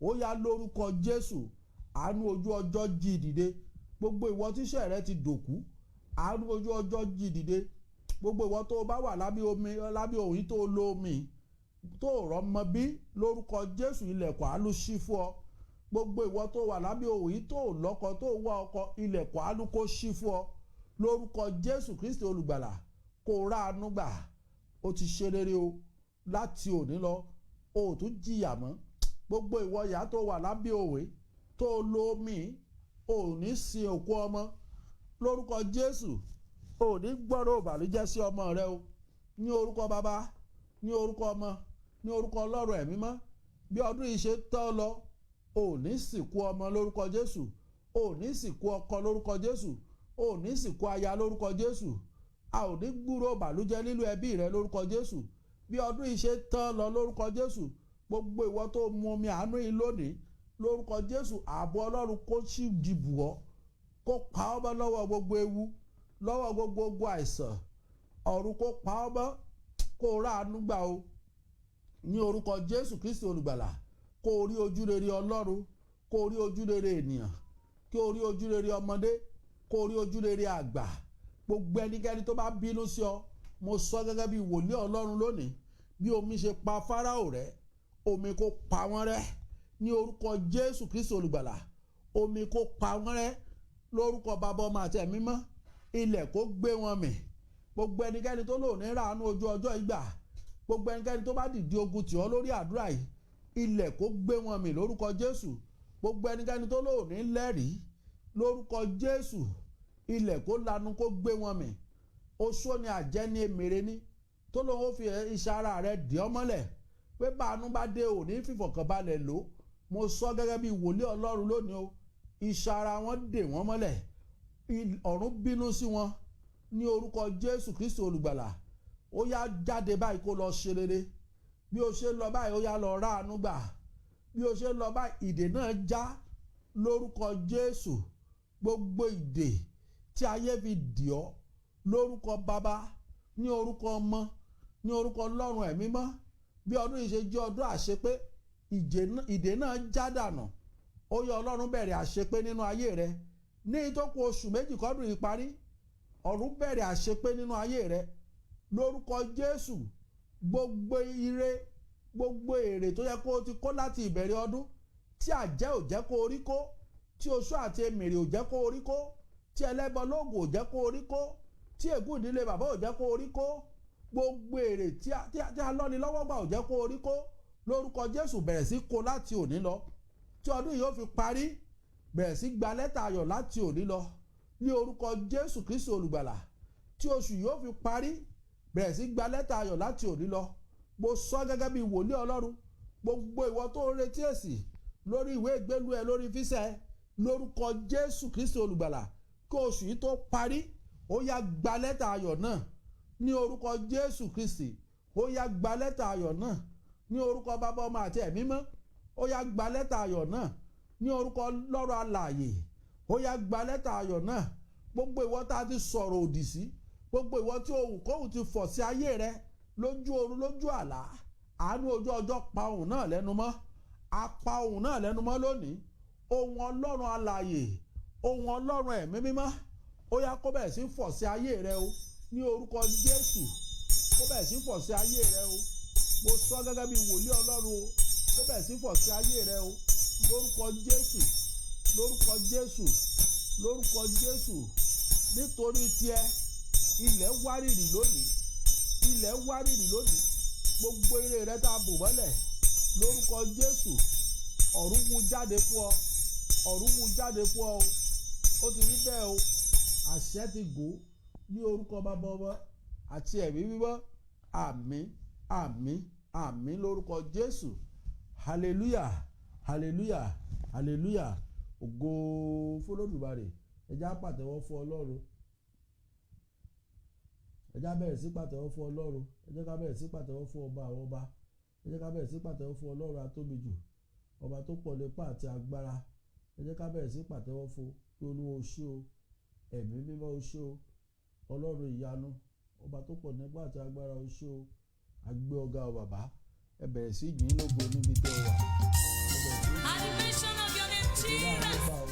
ó yá lórúkọ Jésù, àánú ojú ọjọ́ jí dìde. Gbogbo ìwọ tíṣẹ́ rẹ ti dòkú, àánú ojú ọjọ́ jí dìde. Gbogbo ìwọ tó bá wà lábẹ́ omi, lábẹ́ òyìn tó lo omi tó rọ́mọ bí, lórúkọ Jésù, ilẹ̀kùn àánú ṣí fún ọ. Gbogbo ìwọ tó wà lábẹ́ òyìn tó lọ́kọ, tó wá ọkọ, ilẹ̀kùn àánú kó ṣí fún ọ lórúkọ Jésù Kristi olùgbàlà. Kó ráàánú gbà, ó ti ṣe rere o. Láti òní lọ, o ò tún jìyà mọ́. Gbogbo ìwọ ìyá tó wà lábẹ́ òwe tó lo omi, ò ní sin òkú ọmọ lórúkọ Jésù. Ò ní gbọ́rọ̀ ìbànújẹ́ sí ọmọ rẹ o, ní orúkọ bàbá, ní orúkọ ọmọ, ní orúkọ Ọlọ́run ẹ̀mí mọ́. Bí ọdún yìí ṣe tán lọ, ò ní sìnkú ọmọ lórúkọ Jésù. Ò ní sìnkú ọkọ lórúkọ Jésù. Ò ní sìnkú aya lórúkọ Jésù. A ò ní gbúrò ìbànújẹ́ nínú ẹbí rẹ lórúkọ Jésù. Bí ọdún yìí ṣe tán lọ lórúkọ Jésù, gbogbo ìwọ tó mu omi àánú yìí lónìí, lórúkọ Jésù, ààbò Ọlọ́run kó sì dìbò ọ́, kó pa ọ́ mọ́ lọ́wọ́ gbogbo ewu, lọ́wọ́ gbogbo ogun àìsàn. Ọ̀run kó pa ọ́ mọ́, kó ráàánú gbà o ní orúkọ Jésù Kristi olùgbàlà. Kó o rí ojúrere Ọlọ́run, kó o rí ojúrere ènìyàn, kó o rí ojúrere ọmọdé, kó o rí ojúrere àgbà. Gbogbo ẹnikẹ́ni tó bá bínú sí ọ, mo sọ gẹ́gẹ́ bí wòlíì Ọlọ́run lónìí, bí omi ṣe pa Fáráò rẹ́, omi kó pa wọ́n rẹ́ ní orúkọ Jésù Kristi olùgbàlà. Omi kó pa wọ́n rẹ́ lórúkọ bàbá, ọmọ àti ẹ̀mí mọ́. Ilẹ̀ kó gbé wọn mì. Gbogbo ẹnikẹ́ni tó lò ní ràánú ojú ọjọ́ ìgbà, gbogbo ẹnikẹ́ni tó bá dìde ogun tì ọ́ lórí àdúrà yìí, ilẹ̀ kó gbé wọn mì lórúkọ Jésù. Gbogbo ẹnikẹ́ni tó lóòní lẹ́rìí lórúkọ Jésù, ilẹ̀ kó lanu kó gbé wọn mì. Oṣó ni, àjẹ́ ni, èmèrè ni tó lóun ó fi iṣan ara rẹ̀ dì ọ́ mọ́lẹ̀ pé báànú bá dé, òní fìfọ̀kànbalẹ̀ lò. Mo sọ gẹ́gẹ́ bí wòlíì Ọlọ́run lónìí o, iṣan ara wọn dè wọ́n mọ́lẹ̀, ọ̀run bínú sí wọn. Ní orúkọ Jésù Kristi olùgbàlà, ó yá, jáde báyìí, kó lọ ṣe rere. Bí o ṣe ń lọ báyìí, ó yá, lọ ráàánú gbà. Bí o ṣe ń lọ báyìí, ìdè náà já lórúkọ Jésù. Gbogbo ìdè tí ayé fi dì ọ́, lórúkọ Bàbá, ní orúkọ Ọmọ, ní orúkọ Ọlọ́run Ẹ̀mí mọ́, bí ọdún yìí ṣe jẹ́ ọdún àṣepé, ìdè náà já dànù. Ó yẹ Ọlọ́run bẹ̀rẹ̀ àṣepé nínú ayé rẹ. Ní tó kù oṣù 2 kọ́dún yìí parí, ọ̀run bẹ̀rẹ̀ àṣepé nínú ayé rẹ lórúkọ Jésù. Gbogbo ire, gbogbo èrè tó yẹ kó o ti kó láti ìbẹ̀rẹ̀ ọdún, tí àjẹ́ ò jẹ́ kó o rí kó, tí oṣó àti èmèrè ò jẹ́ kó o rí kó, tí ẹlẹ́bọ lóògùn ò jẹ́ kó o rí kó, tí ègún ìdílé bàbá ò jẹ́ kó o rí kó, gbogbo èrè tí a lọ́ni lọ́wọ́ gbà ò jẹ́ kó o rí kó, lórúkọ Jésù, bẹ̀rẹ̀ sí kó láti òní lọ tí ọdún yìí ó fi parí. Bẹ̀rẹ̀ sí gba lẹ́tà ayọ̀ láti òní lọ ní orúkọ Jésù Kristi olùgbàlà. Tí oṣù yìí ó fi parí, bẹ̀rẹ̀ sí gba lẹ́tà ayọ̀ láti òní lọ. Mo sọ gẹ́gẹ́ bí wòlíì Ọlọ́run, gbogbo ìwọ tó ń retí èsì lórí ìwé ìgbélú ẹ, lórí visa ẹ, lórúkọ Jésù Kristi olùgbàlà, kí oṣù yìí tó parí, ó yá, gba lẹ́tà ayọ̀ náà ní orúkọ Jésù Kristi. Ó yá, gba lẹ́tà ayọ̀ náà ní orúkọ Bàbá, Ọmọ àti Ẹ̀mí mọ́. Ó yá, gba lẹ́tà ayọ̀ náà ní orúkọ Ọlọ́run alààyè. Ó yá, gba lẹ́tà ayọ̀ náà. Gbogbo ìwọ tá a ti sọ̀rọ̀ òdì sí, gbogbo ìwọ tí ohùn kóhùn ti fọ̀ sí ayé rẹ lójú oorun, lójú àlá, àánú ojú ọjọ́ pa ohùn náà lẹ́nu mọ́. A pa ohùn náà lẹ́nu mọ́ lónìí. Ohùn Ọlọ́run alààyè, ohùn Ọlọ́run Ẹ̀mí mímọ́, ó yá, kó bẹ̀rẹ̀ sí fọ̀ sí ayé rẹ o ní orúkọ Jésù. Kó bẹ̀rẹ̀ sí fọ̀ sí ayé rẹ o. Mo sọ gẹ́gẹ́ bí wòlíì Ọlọ́run o, kó bẹ̀rẹ̀ sí fọ̀ sí ayé rẹ o lórúkọ Jésù, lórúkọ Jésù, lórúkọ Jésù. Nítorí tiẹ̀, ilẹ̀ wárìrì lónìí, ilẹ̀ wárìrì lónìí. Gbogbo ire rẹ tá a bò mọ́lẹ̀, lórúkọ Jésù, ọ̀run mú jáde fún ọ, ọ̀run mú jáde fún ọ o. Ó ti rí bẹ́ẹ̀ o, àṣẹ ti gùn ní orúkọ Bàbá, Ọmọ àti Ẹ̀mí mímọ́. Àmín, àmín, àmín lórúkọ Jésù. Hallelujah, hallelujah, hallelujah. Ògo f'Olódùmarè. Ẹ jẹ́ á pàtẹ́wọ́ fún Ọlọ́run. Ẹ jẹ́ á bẹ̀rẹ̀ sí pàtẹ́wọ́ fún Ọlọ́run. Ẹ jẹ́ ká bẹ̀rẹ̀ sí pàtẹ́wọ́ fún Ọba àwọn ọba. Ẹ jẹ́ ká bẹ̀rẹ̀ sí pàtẹ́wọ́ fún Ọlọ́run atóbi jù, ọba tó pọ̀ nípa àti agbára. Ẹ jẹ́ ká bẹ̀rẹ̀ sí pàtẹ́wọ́ fún pé Olúwa o ṣé o, Ẹ̀mí mímọ́ o ṣé o, Ọlọ́run ìyanu, ọba tó pọ̀ nípa àti agbára, o ṣé o. A gbé ọ ga o, bàbá. Ẹ bẹ̀rẹ̀ sí yìn lógo níbi tẹ́ ẹ wà. Ẹ bẹ̀rẹ̀ sí At the mention of your name, ẹ ti rí àánú Jesus. gbà o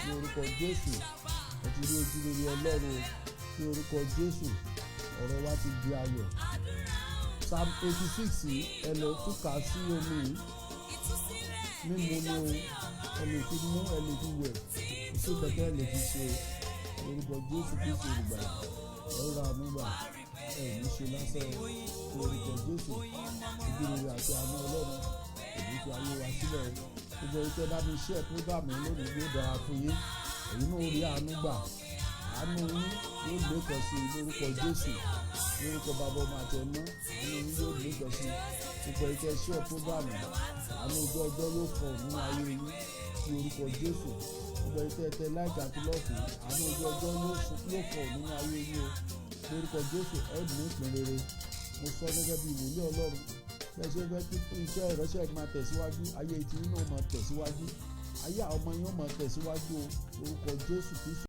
ní orúkọ Jésù. Ẹ ti rí ojú rere Ọlọ́run o ní orúkọ Jésù. Ọ̀rọ̀ wa ti di ayọ̀. Psalm 86 yìí, ẹ lọ túkà sí omi yìí. Mímu ni o, ẹ lè fi mú, ẹ lè fi wẹ̀, sí kẹ̀kẹ́, ẹ lè fi ṣe o. Orúkọ Jésù Kristi olùgbàlà, ẹ ó ra àánú gbà. Ẹ ní ṣe lásán o ní orúkọ Jésù. Ojú rere àti àánú Ọlọ́run kò ní fi ayé wa sílẹ̀ o. Gbogbo ẹni tẹ́ bá mi share program yìí lónìí, yóò dára fún yín. Ẹ̀yin náà ó rí àánú gbà. Àánú yín yóò lékọ̀ sí i lórúkọ Jésù. Lórúkọ Bàbá, Ọmọ àti Ẹ̀mọ́, àánú yín yóò lékọ̀ sí i. Gbogbo ẹni tẹ́ share program yìí, àánú ojú ọjọ́ yóò fọ̀ nínú ayé yín ní orúkọ Jésù. Gbogbo ẹni tẹ́ tẹ like àti love, àánú ojú ọjọ́ yóò fọ̀ nínú ayé yín o lórúkọ Jésù. Ẹ ní ìpín rere. Mo sọ gẹ́gẹ́ bí ìwòlíì Ọlọ́run, bẹ́ẹ̀ ṣe fẹ́ kí iṣẹ́ ìránṣẹ́ máa tẹ̀síwájú, ayé tí yín náà máa tẹ̀síwájú, ayé àwọn ọmọ yín ó máa tẹ̀síwájú o lórúkọ Jésù Kristu.